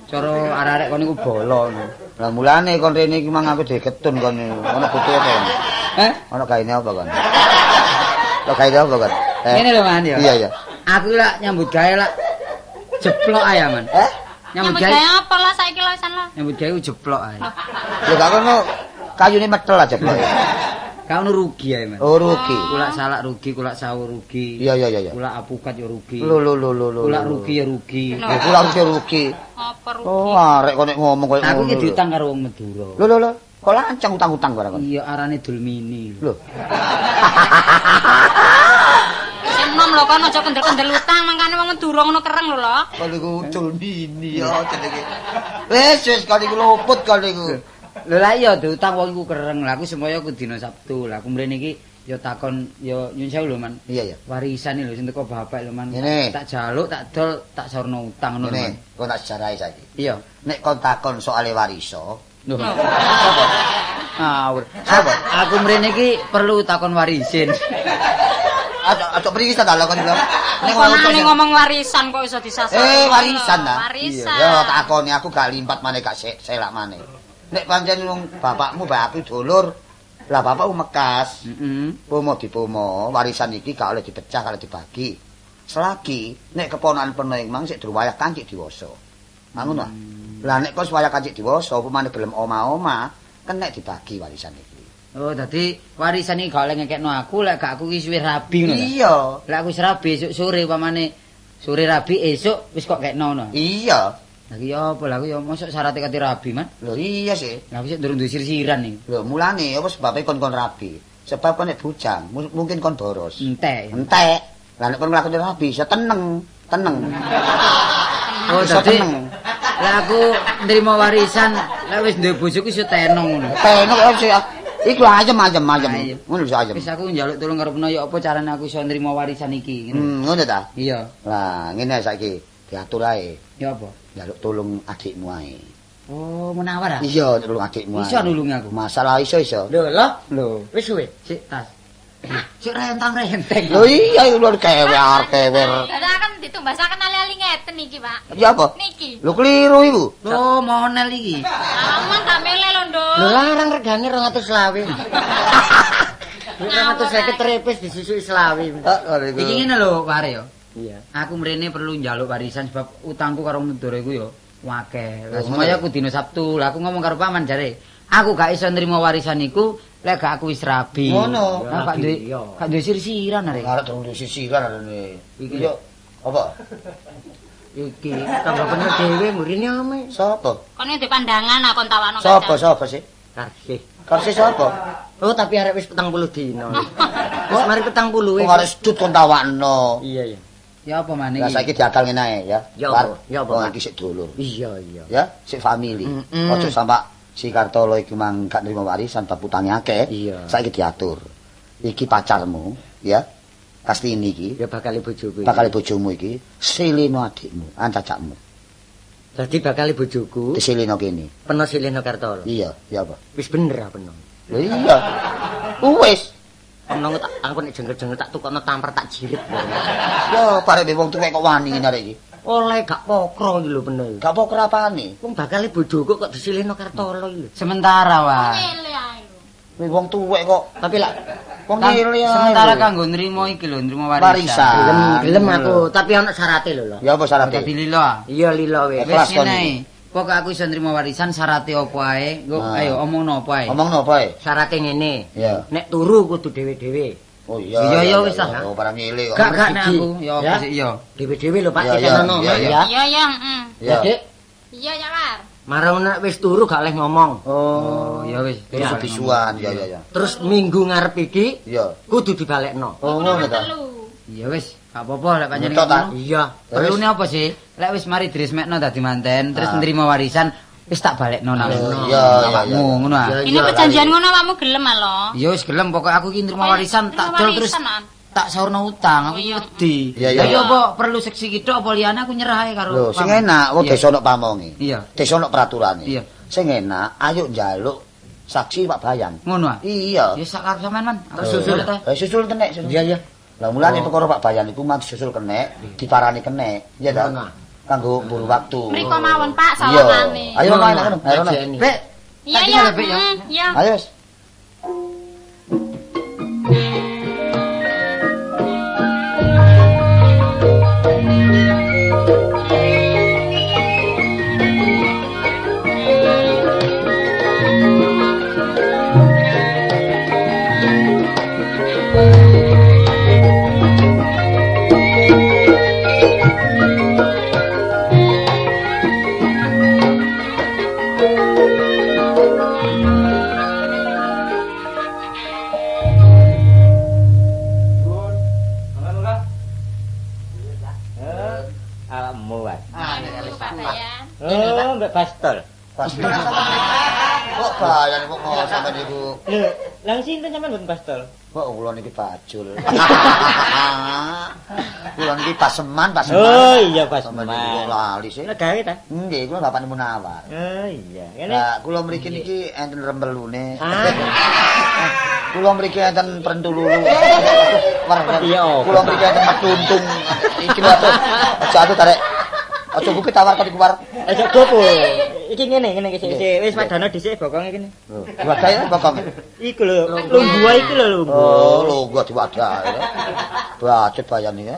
cara arek-arek kon iku bolo ngono. Lah mulane kon rene iki mang aku diketun kon ono butuh apa? Eh? Ono gaene apa kon? Lo gaene apa kon? Eh? Ngene lho Man ya. Iya iya. Aku lak nyambut gawe lak jeplok ae Man. Eh? Nyambut Nyambut gawe gawe apa lah saiki lho isan lah. nyambut gawe ku jeplok ae. Lho gak kono kayune metel aja jeplok. Gak ono rugi ae Man. Oh rugi. Kulak salak rugi, kulak sawo rugi. Iya iya iya iya. Kulak apukat ya rugi. Lho lho lho lho lho. Kulak rugi ya rugi. Lho. Lho kulak rugi rugi. Apa rugi? Oh arek kok nek ngomong koyo Aku ngono. ki diutang karo wong Madura. Lho lho lho. Kok lancang utang-utang barang kon. Iya arane Dulmini. Lho. Sing enom lho kon aja kendel-kendel utang mangkane wong Madura ngono kereng lho lho. Kon iku Dulmini ya jenenge. Wis wis kon iku luput kon iku. Lho lah iya diutang wong iku kereng. Lah aku semoyo aku dina Sabtu. Lah aku mrene iki ya takon ya nyun sewu lho Man. Iya iya. Warisan lho sing teko bapak lho Man. Ngene. Tak jaluk, tak dol, tak sorno utang ngono lho Man. Ngene, kon tak sejarahi saiki. Iya. Nek kon takon soal wariso, Lho. sapa? Ngawur. Sapa? Aku mrene iki perlu takon warisin. Aja mriki ta lho kon lho. Nek Konane ngomong warisan kok iso disasar. Eh warisan ta. Warisan. Ya takoni aku gak limpat maneh gak selak maneh. Nek pancen wong bapakmu mbak aku dulur, Lah bapak mekas. Heeh. Pomo dipomo, warisan iki gak oleh dipecah, gak oleh dibagi. Selagi nek keponakan peno iku mang sik durung wayah kancik diwasa. Ngono ah. Lah nek kok wayah kancik diwasa, upamane gelem oma-oma, kenek dibagi warisan iki. Oh, dadi warisan iki gak oleh ngekekno aku lek gak aku iki wis rabi ngono ta. Iya. Lek aku wis rabi esuk sore upamane sore rabi esuk wis kok kekno ngono. Iya. Lah iki apa lah aku ya mosok syarate kate rabi, Man. Lho iya sih. Lah aku sik durung duwe sir-siran iki. Lho mulane apa sebabe kon-kon rabi? Sebab kon nek bujang, mungkin kon boros. Entek. Entek. Lah nek kon nglakoni rabi iso teneng, teneng. Oh, Iso dadi teneng. lek aku nrimo warisan, lek wis duwe bojoku iso tenong ngono. Teneng kok sih. Iku ayem ayem ayem. Ayem. Ngono iso ayem. Wis aku njaluk tolong karo Peno ya apa carane aku iso nrimo warisan iki ngono. Ngono ta? Iya. Lah ngene saiki diatur ae. Ya apa? Njaluk tolong adikmu ae. Oh, menawar ah? Iya, nulung adikmu ae. Iso nulungi aku. Masalah iso iso. Lho, lho. Lho, Wis suwe. sik tas. Sik rentang-renteng. Lho iya iku lho kewer kewer. Lah kan ditumbasaken ali-ali ngeten iki, Pak. Ya apa? Niki. Lho keliru iku. Lho, monel iki. Aman gak mele lho, Nduk. Lho larang regane 220. 250 trepes disusuki selawe. Heeh Iki ngene lho, Pak Are yo. Iya. Aku mrene perlu njaluk warisan sebab utangku karo Mendoro iku yo akeh. Lah Oh, semoyo ngono. aku dina Sabtu. Lah aku ngomong karo paman jare, aku gak iso nrimo warisan iku lek gak aku wis rabi. Ngono. Lah gak duwe Iya. gak duwe sir-siran arek. Arek durung duwe sisiran arene. Iki. Yo apa? Iki tambah bener dhewe mburine ame. Sapa? Kon iki pandangan aku tawakno Sapa sapa sih? Karsih. Karsi sapa? Oh, tapi arek wis 40 dina. Wis mari 40 Wong wis. arek sedut kon tawakno. Iya, iya. Ya apa maneh Lah iki? saiki diakal ngene ae ya. Ya apa? Ya apa, Wong Pak? iki sik dulur. Iya, iya. Ya, sik family. Ojo sampak si Kartolo iki mang gak nrimo warisan bab utange akeh. Iya. Saiki diatur. Iki pacarmu, ya. Kastini iki Ya bakal bojoku. iki. bakal bojomu iki silino adikmu, ancacakmu. Dadi bakal bojoku Disilino kene. peno Sileno Kartolo. Iya, ya apa? Wis bener ah peno. Lho iya. Wis. Peno tak aku nek jengkel-jengkel tak tukokno tampar tak jirit. Ya parek wong tuwek kok wani ngene arek iki. Oleh gak pokro iki lho peno. Gak apa kerapane. Wong bakal bojoku kok disileno Kartolo iki lho. Sementara wae. Nyele ae lho. Wih, wong tuwek kok Tapi lah wong Kang, nyele ae. sementara kanggo nrimo iki lho, nrimo warisan. Warisan. gelem gelem aku, tapi ana syarate lho lho. Ya apa syarate? Dadi lilo ah. Iya lilo wis. Ikhlas Wis kon ngene iki. ae. Pokoke aku iso nrimo warisan syarate apa ae. Engko Ah. ayo omongno apa ae. Omongno apa ae? Syarate ngene. Iya. Nek turu kudu dhewe-dhewe. Oh iya. Iya, iya, wis ah. Oh, barang nyele kok. Gak gak nek Siji. aku ya apa Ya. sih iya. Dhewe-dhewe lho Pak Iya, iya, ditenono iya, ya. Iya, iya, heeh. Iya. Dik, Iya, ya, War. marang nek wis turu gak oleh ngomong. Oh, ya wis. Terus Iya. bisuan, ya ya ya. Terus minggu ngarep iki Iya. kudu dibalekno. Oh ngono ta. Telu. Ya wis, gak apa-apa lek panjenengan. Ngetok ta? ngono. Iya. Perlune apa sih? Lek wis mari diresmekno dadi manten, terus Ah. nrimo warisan, wis tak balekno nang Iya, iya, awakmu iya. ngono ah. Iya, Ini perjanjian ngono awakmu gelem ah lho. Ya wis gelem pokoke aku iki nrimo warisan tak Nrimo dol terus warisan, ah. tak saurno utang, aku iki Iya. wedi. Iya, iya. Lah iya apa perlu seksi ki tok apa liyane aku nyerah ae karo. Lho, sing paman. enak wong Iya. desa ono pamonge. Iya. Desa ono peraturane. Iya. Sing enak ayo njaluk saksi Pak Bayan. Ngono ah. Iya. Ya sak karep sampean, Man. Aku Terus susul. ta. Eh susul kenek susul. Iya, iya. Lah mulane perkara Pak Bayan iku mang disusul kenek, diparani kenek. Iya ta? Ngono. Kanggo mburu waktu. Mriko mawon, Pak, Iya. sawangane. Ayo rono ayo rono. Ayo rono. Ngajeni. Bek. Iya, Tak iya. tinggal, Bek, ya. Iya. Ayo. wis. Awakmu wae. Pak Bayan. Oh, Mbak Bastol. Pas. Kok Bayan kok ngomong sampean niku. Lho, lang sinten sampean mboten Bastol? Kok kula niki bajul. Kula niki paseman, paseman. Oh iya Sampeyan niku kok Basman. lali sih. Lah gawe ta? Nggih, kula bapakne Munawar. Oh iya. Ngene. Lah kula mriki niki enten rembelune. Ah. Kula mriki enten prentululu. Iya, apa? Kula mriki enten metuntung. Iki lho aja atuh tarik. Aja kuwi tawar kok dikuwar. Aja gopo. Iki ngene ngene iki sik wis padano dhisik bokonge kene. Diwadahi bokonge. Iku lho, lungguh iki lho lungguh. Oh, lungguh diwadahi. Bacet Bayan iki.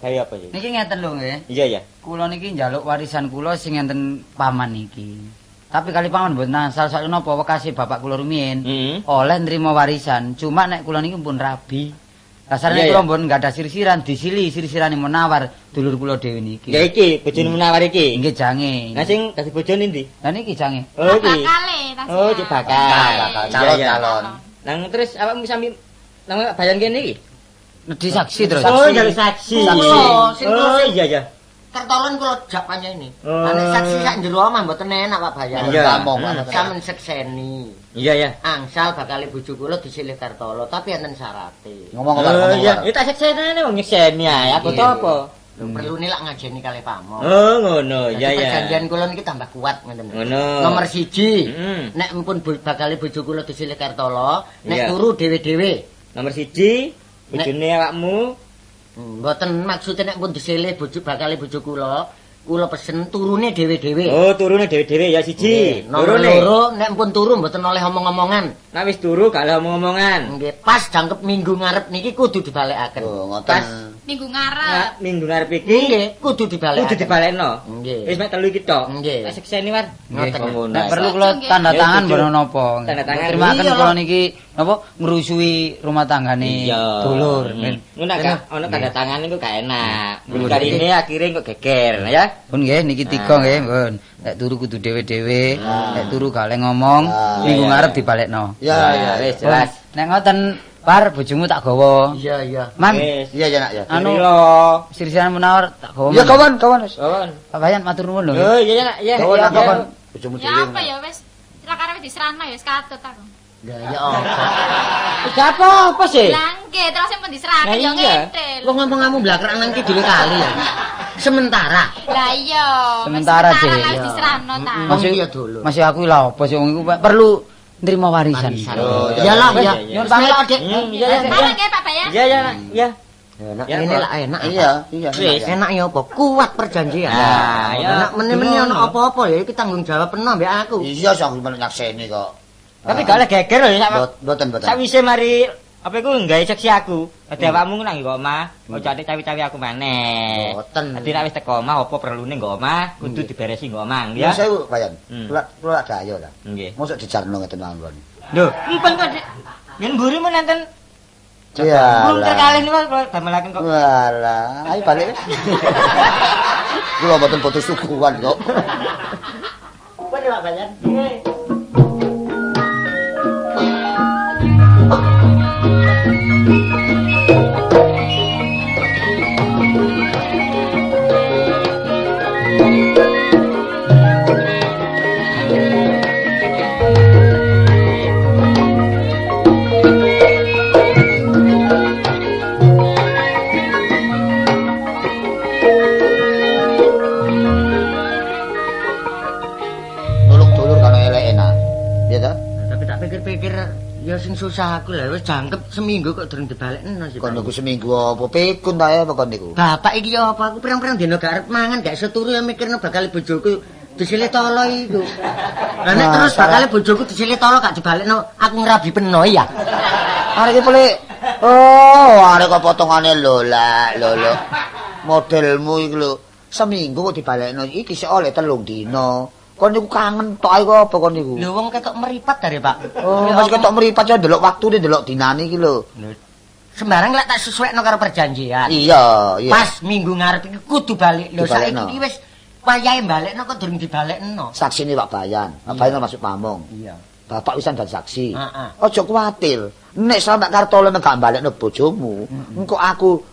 Kaya apa iki? Niki ngeten lho nggih. Iya ya. Kula niki njaluk warisan kula sing enten paman niki. Tapi kali paman mboten asal soal napa wekase bapak kula rumiyin. Oleh nrimo warisan, cuma nek kula niki pun rabi. Kasarane kula mboten gadah sirsiran, disili sirsirane Munawar dulur kula dhewe niki. Ya iki bojone Munawar iki. Nggih jange. Lah sing dadi bojone ndi? Lah niki jange. Oh iki. Bakale. Oh, iki bakal. Calon-calon. Nang terus awakmu sami nang Bayan kene iki? Nedhi saksi terus. Oh, njaluk saksi. Saksi. Oh, iya iya. Kertolen kula jak panjenengan. Lah nek saksi sak jero omah mboten enak Pak Bayan. Iya. Sampeyan sekseni. Iya ya. Angsal bakal bojo kula disilih Kartolo, tapi enten syarate. Ngomong apa ngomong. Iya, ya tak seksenane wong nyekseni ae. Aku to apa? Lho perlune lak ngajeni kalih pamong. Oh, ngono. Iya ya. Perjanjian kula niki tambah kuat ngoten. Ngono. Nomor 1, nek mpun bakal bojo kula disilih Kartolo, nek turu dhewe-dhewe. Nomor 1, bojone awakmu. Mboten maksude nek pun disilih bojo bakale bojo kula, kula pesen turune dhewe-dhewe. Oh, turune dhewe-dhewe ya siji. Nomor loro nek pun turu mboten oleh omong-omongan. Nek wis turu gak oleh omong-omongan. Nggih, pas jangkep minggu ngarep niki kudu dibalekaken. Oh, ngoten. Pas minggu ngarep. Minggu ngarep iki nggih kudu dibalekaken. Kudu dibalekno. Nggih. Wis mek telu iki tok. Nggih. Tak sekseni war. Ngoten. Nek perlu kula tanda tangan mboten napa. Tanda tangan. Terimaken kula niki napa ngrusui rumah tanggane dulur. Ngono gak ono tanda tangan niku gak enak. Kali ini akhire kok geger ya. Pun nggih niki tiga nggih, pun. Nek turu kudu dhewe-dhewe, nek turu gak oleh ngomong, minggu ngarep dibalekno. Ya ya wis jelas. Nek ngoten Par bojomu tak gawa. Iya iya. Man. Iya iya nak ya. Anu sirsiran Munawar tak gawa. Ya kawan kawan wis. Kawan. Pak Bayan matur nuwun lho. Oh iya iya nak ya. Kawan kawan. Bojomu dhewe. Ya apa ya wis lakare wis diserahno ya wis katut aku. Lah ya apa? Wis apa-apa sih? Lah nggih terus pun diserahke ya ngene. Wong ngomong-ngomong blakrak nang kidule kali ya. Sementara. Lah iya. Sementara sih. Wis diserahno ta. Masih iya dulu. Masih aku lha apa sih wong iku perlu nerima warisan. Iya lah ya. Nyuwun pamit Dik. Iya iya. Nggih Pak Bayan. Iya iya iya. Enak ngene lak enak. Iya iya. Enak ya apa? Kuat perjanjian. Nah, nek meni-meni ono apa-apa ya iki tanggung jawab penuh mbek aku. Iya sak nyakseni kok. Tapi gak oleh geger lho sak. Mboten mboten. Sakwise mari apa iku nggawe seksi aku. Dadi awakmu nang nggo omah, ojo ate cawi-cawi aku maneh. Mboten. Dadi nek wis teko omah apa perlune nggo omah, kudu diberesi nggo omah ya. Sewu Bayan. Kula kula dayo ta. Nggih. Mosok dijarno ngeten mawon. Lho, empen kok yen mburi men enten. Iya. Belum terkalih niku kula damelaken kok. Walah, ayo balik. Kula mboten putus suguhan kok. Pun Pak Bayan. Nggih. Nulung dulur kan elek enak. Iya ta? Tapi tak pikir-pikir ya sing susah aku lah wis jangkep seminggu kok durung dibalekno sih. Kon niku seminggu apa pikun ta ya apa kon niku? Bapak iki ya apa aku pirang-pirang dina gak arep mangan gak iso turu ya mikirno bakal bojoku disilih tolo iku. Lah nek terus bakal bojoku disilih tolo gak dibalekno aku ngrabi peno ya. Arek iki pelik. Oh, arek kok potongane lho lah, lho lho. Modelmu iki lho, seminggu kok dibalekno iki sik oleh 3 dina. Kon niku kangen tok ae kok apa kon niku? Lho wong ketok meripat dari Pak. Oh, masih ketok meripat ya ndelok waktune ndelok dinane iki lho. Sembarang lek tak sesuaikno karo perjanjian. Iya, iya. Pas minggu ngarep iki kudu balik. Lho saiki iki wis wayahe balekno kok durung dibalekno. Saksine Pak Bayan. Pak Bayan masuk pamong. Iya. Bapak wisan dan saksi. Heeh. Aja kuwatir. Nek sampe Kartolo gak balekno bojomu, engko aku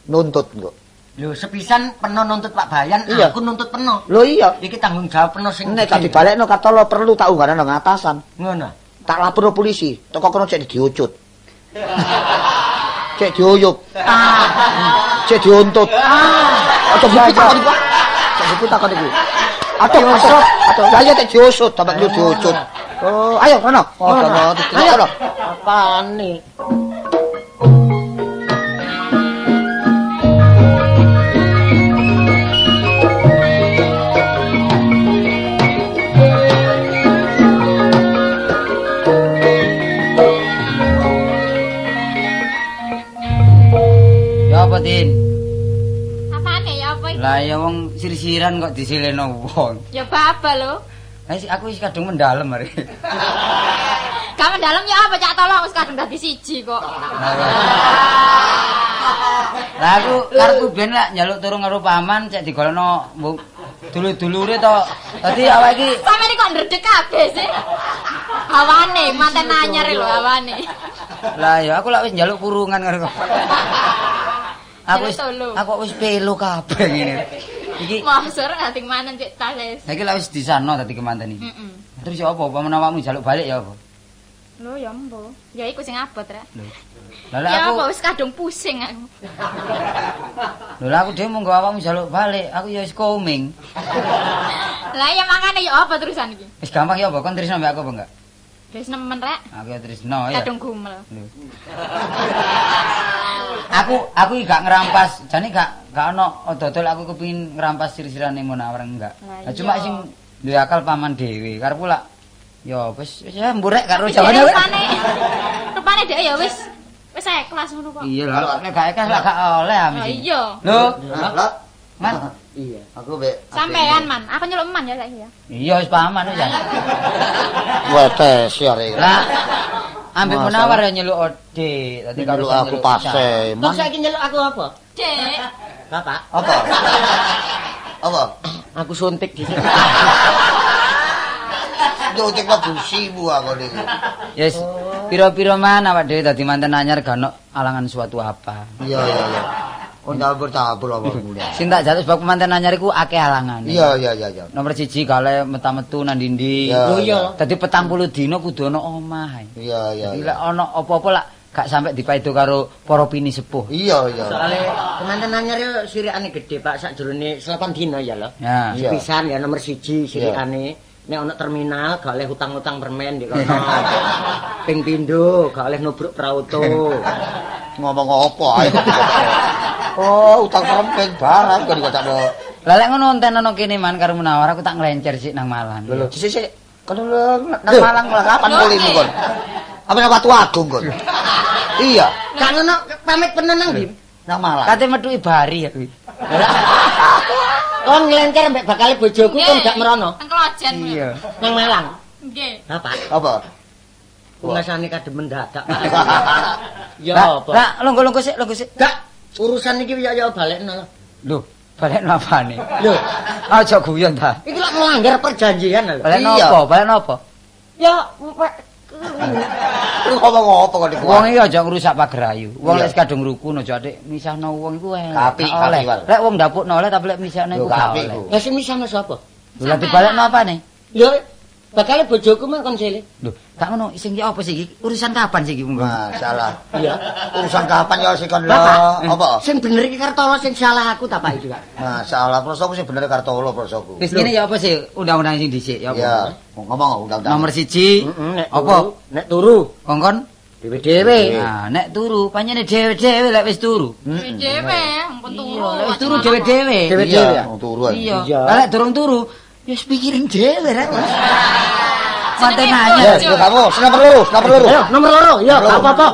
nuntut engko. Lho sepisan peno nuntut Pak Bayan, iya. Aku nuntut peno. Lho iya. Iki tanggung jawab peno sing nek gak dibalekno Kartolo perlu tak unggahno nang atasan. Ngono. Tak laporno polisi, teko kono cek diucut. Cek diuyup. Cek diuntut. Aja buku takon iku. Cek buku takon iku. Aduh, aduh. Lah iya cek diusut, sampe diucut. Oh, ayo rono. Oh, rono, ayo. Apane? apa, Tin? Apane ya apa iki? Lah ya wong sir-siran kok disileno wong. Ya baba lho. Lah aku wis kadung mendalem mari. Gak mendalem ya apa Cak Tolong wis kadung dadi siji kok. Lah aku karepku ben lak njaluk turung karo paman cek digolekno dulur-dulure to. Dadi awake iki sampeyan kok ndredeg kabeh sih. Hawane manten anyar lho hawane. Lah ya aku lak wis njaluk kurungan karo. Aku wis pelo kabeh ngene. Iki mosok ati manten cek tas. Lah iki lak wis disano dadi kemanten iki. Heeh. Terus ya apa menawa awakmu njaluk balik ya apa? Lho ya embo. Ya iku sing abot rek. Lho. Lah ya aku apa wis kadung pusing aku. Lho lah aku dhewe monggo awakmu njaluk balik, aku ya wis koming. Lah ya mangane ya apa terusan iki? Wis gampang ya apa kon tresno mbek aku apa enggak? Wis nemen rek. Aku ya tresno ya. Kadung gumel. Lho. Aku iki gak ngerampas, jane gak ono dodol aku kepengin ngerampas sir-sirane Munawar enggak. Lah cuma sing duwe akal paman dhewe. Karepku lak ya wis wis mburek karo jawane. Rupane dhek ya wis wis ikhlas ngono kok. Iya lho, nek gak ikhlas lak gak oleh ah mesti. Iya. Lho, Man. Iya. Aku mbek sampean Man, aku nyeluk Man ya saiki ya. Iya wis paman wis ya. Wetes ya rek. Lah ambek Munawar ya nyeluk Ode, dadi nyeluk aku pase. Kok saiki nyeluk aku apa? Dek. Bapak. Apa? Apa? Aku suntik dhisik. Nyuntik kok busimu aku niku. Yes. Pira-pira man awak dhewe dadi manten anyar gak ono alangan suatu apa. Iya iya iya. Kon tabur-tabur apa mulih. Sing tak jaluk sebab manten anyar iku akeh alangane. Iya iya iya iya. Nomor 1 kale meta-metu nang ndi-ndi. Iya, Oh iya. Dadi 40 dina kudu ana omah. Iya iya. Dadi lek ana apa-apa lak gak sampe dipaido karo para pini sepuh. Iya iya. Soale kemanten anyar yo sirikane gedhe Pak sakjroning 8 dina ya lho. Ya. Iya. Sepisan ya nomor 1 sirikane. Nek ana terminal gak oleh utang-utang permen ndek kono. Ping pindho gak oleh nubruk prauto. Ngomong apa ae kok. Oh, utang permen barang kok dikocakno. Lah lek ngono enten ana kene man karo Munawar aku tak nglencer sik nang Malang. Lho lho, sik sik. Kon nang Malang malah kapan kulimu kon? Apa nang Watu Agung kon? Iya. Gak ngono pamit penen nang ndi? Nang Malang. Kate metuki bari aku. Kon nglencer mbek bakale bojoku kon gak merono. Teng Klojen. Iya. Nang Malang. Nggih. Bapak. Apa? Ungasane kademen dadak. Ya apa? Lah longgo-longgo sik, longgo sik. Gak urusan iki ya ya balekno lho. Lho, balekno apane? Lho, aja guyon ta. Iki lak melanggar perjanjian lho. Balekno apa? Balekno apa? Ya lu ngomong apa kok niku? Wong iki aja ngrusak pagerayu. Wong lek kadung rukun aja atik misahno wong iku elek. Lek wong ndapukno oleh tapi lek misahno iku gak oleh. Lah sing misahno sapa? Lho lah dibalekno apane? Lho bakale bojoku mah kon sile. Lho, gak ngono sing iki apa sih iki? Urusan kapan sih iki monggo? Masalah. Iya. Urusan kapan ya sing kon lho? Apa? Sing bener iki Kartolo sing salah aku ta Pak iki, Pak. Masalah prosoku sing bener Kartolo prosoku. Wis ngene ya apa sih undang-undang sing dhisik ya apa? Iya, ngomong undang-undang. Nomor 1. Apa? Nek turu. Kongkon dhewe-dhewe. Nah, nek turu pancene dhewe-dhewe lek wis turu. Dhewe, ampun turu. Lek wis turu dhewe-dhewe. Dhewe-dhewe. Wong turu. Iya. Lah lek durung turu ya wis pikirin dhewe rek. Manten anyar. Ya, kamu nomor loro, nomor loro. Ayo, nomor loro. Ya, gak apa-apa.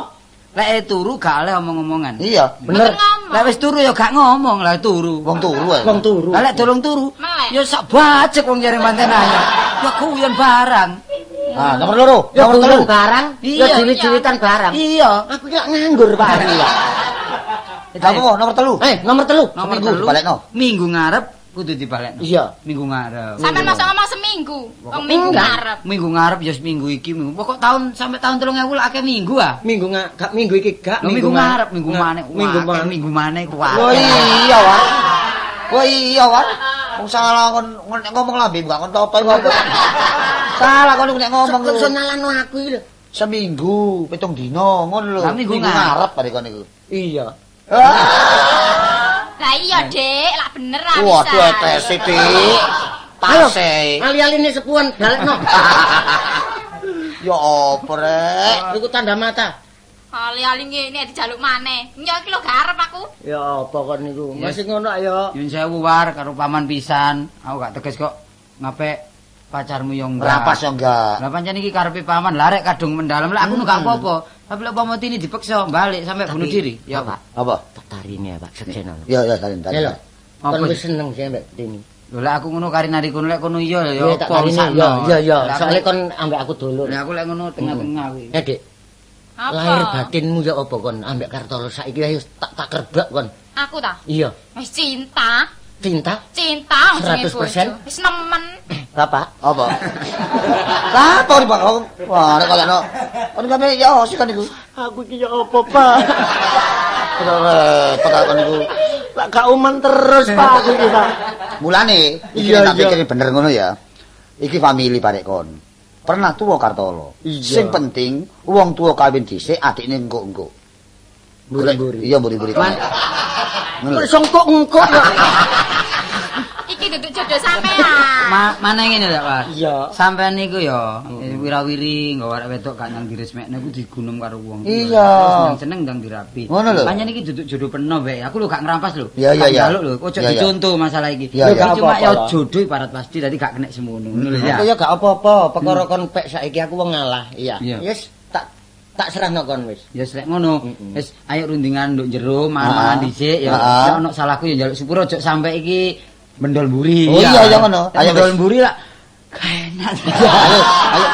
Lek turu gak oleh omong-omongan. Iya, bener. Lek wis turu ya gak ngomong lah turu. Wong turu ae. Wong turu. Lah lek durung turu, ya sak bajek wong jare manten anyar. Ya guyon barang. Ah, nomor loro, ya nomor telu barang, ya diwit-diwitan barang. Iya. Aku ki nganggur Pak ya. Kamu nomor telu. Nomor telu. Nomor telu dibalekno. Minggu ngarep kudu dibalekno. Iya. Minggu ngarep. Sampeyan mosok ngomong seminggu. Wong minggu ngarep. Minggu ngarep ya seminggu iki, minggu. Pokok tahun sampai tahun 2000 lak akeh minggu ah. Minggu gak minggu iki gak minggu ngarep, minggu maneh. Minggu maneh, minggu maneh kuwi. Oh iya, Wak. Oh iya, Wak. Wong salah kon ngomong lambe gak kon toto iku. Salah kon nek ngomong. Kok nyalano aku iki lho. Seminggu, 7 dina ngono lho. Minggu ngarep bare kon iku. Iya. Lah iya, Dik, lak bener ah bisa. Waduh, etese, Dik. Pase. Ali-aline sepuan balekno. Ya apa rek? Iku tanda mata. Ali-ali ngene dijaluk maneh. Nya iki lho gak arep aku. Ya apa kon niku? Masih ngono ayo. Nyun sewu war karo paman pisan. Aku gak teges kok ngapik pacarmu yo enggak. Rapas yo enggak. Lah pancen iki karepe paman, lah rek kadung mendalem. Lah aku gak apa-apa. Tapi lek umpama tini dipeksa balik sampai bunuh diri. Ya apa? Apa? Tapi Tarine Pak seksenono. Iya iya tarin Ya lho. tarin. Kon Apa wis seneng sih mbek Tini. Lho lek aku ngono kari nari kono lek kono iya ya Iya, tak apa tarine. sakno. Iya iya iya. Lah, Soale kon ambek aku dulur. Lah aku lek ngono tengah-tengah kuwi. Ya Dik, Apa? lahir batinmu ya apa kon ambek Kartolo saiki ayo tak tak kerbak kon. Aku ta? Iya, Wis cinta. cinta Cinta wong jenenge 100%. bojo. Wis nemen. Bapak. Apa? Lah apa nih Pak? Wah, nek kaya no. Kon kabeh ya sih kan iku. Aku iki ya apa, Pak? Repot aku niku. Lah gak uman terus, Pak, aku iki, Pak. Mulane iki Iya, tak iya. pikir bener ngono ya. Iki family barek kon. Pernah tuwa Kartolo. Iya. Sing penting wong tuwa kawin dhisik, adikne engko-engko. Mburi-mburi. Iya mburi-mburi. Ngono Kok lho. songkok-engkok kok. Iki duduk jodoh sampean. Mana ngene lho, Pak. Iya. Sampean niku ya wirawiri nggawa arek wedok gak nyang diresmekno iku digunung karo wong. Iya. Terus seneng ndang dirabi. Ngono lho. Pancen iki duduk jodoh peno bae. Aku lho gak ngrampas lho. Iya, iya, Gak iya. njaluk lho. Ojo Iya, iya. dicontoh masalah iki. Iya, iya. Cuma Apa-apa ya lah. jodoh ibarat pasti dadi gak kena semono. Ngono lho ya. Aku ya gak apa-apa, perkara kon pek saiki aku wong ngalah. Iya. Iya. Wis tak tak serahno kon wis. Ya wis lek ngono. Wis ayo rundingan nduk jero mangan dhisik ya. Ah. Nek ono salahku ya njaluk sepuro ojo sampe iki mendol mburi. Oh, iya, iya, ngono. Ayo Ayo, mendol wis. mburi lak gak enak. Ayo, ayo.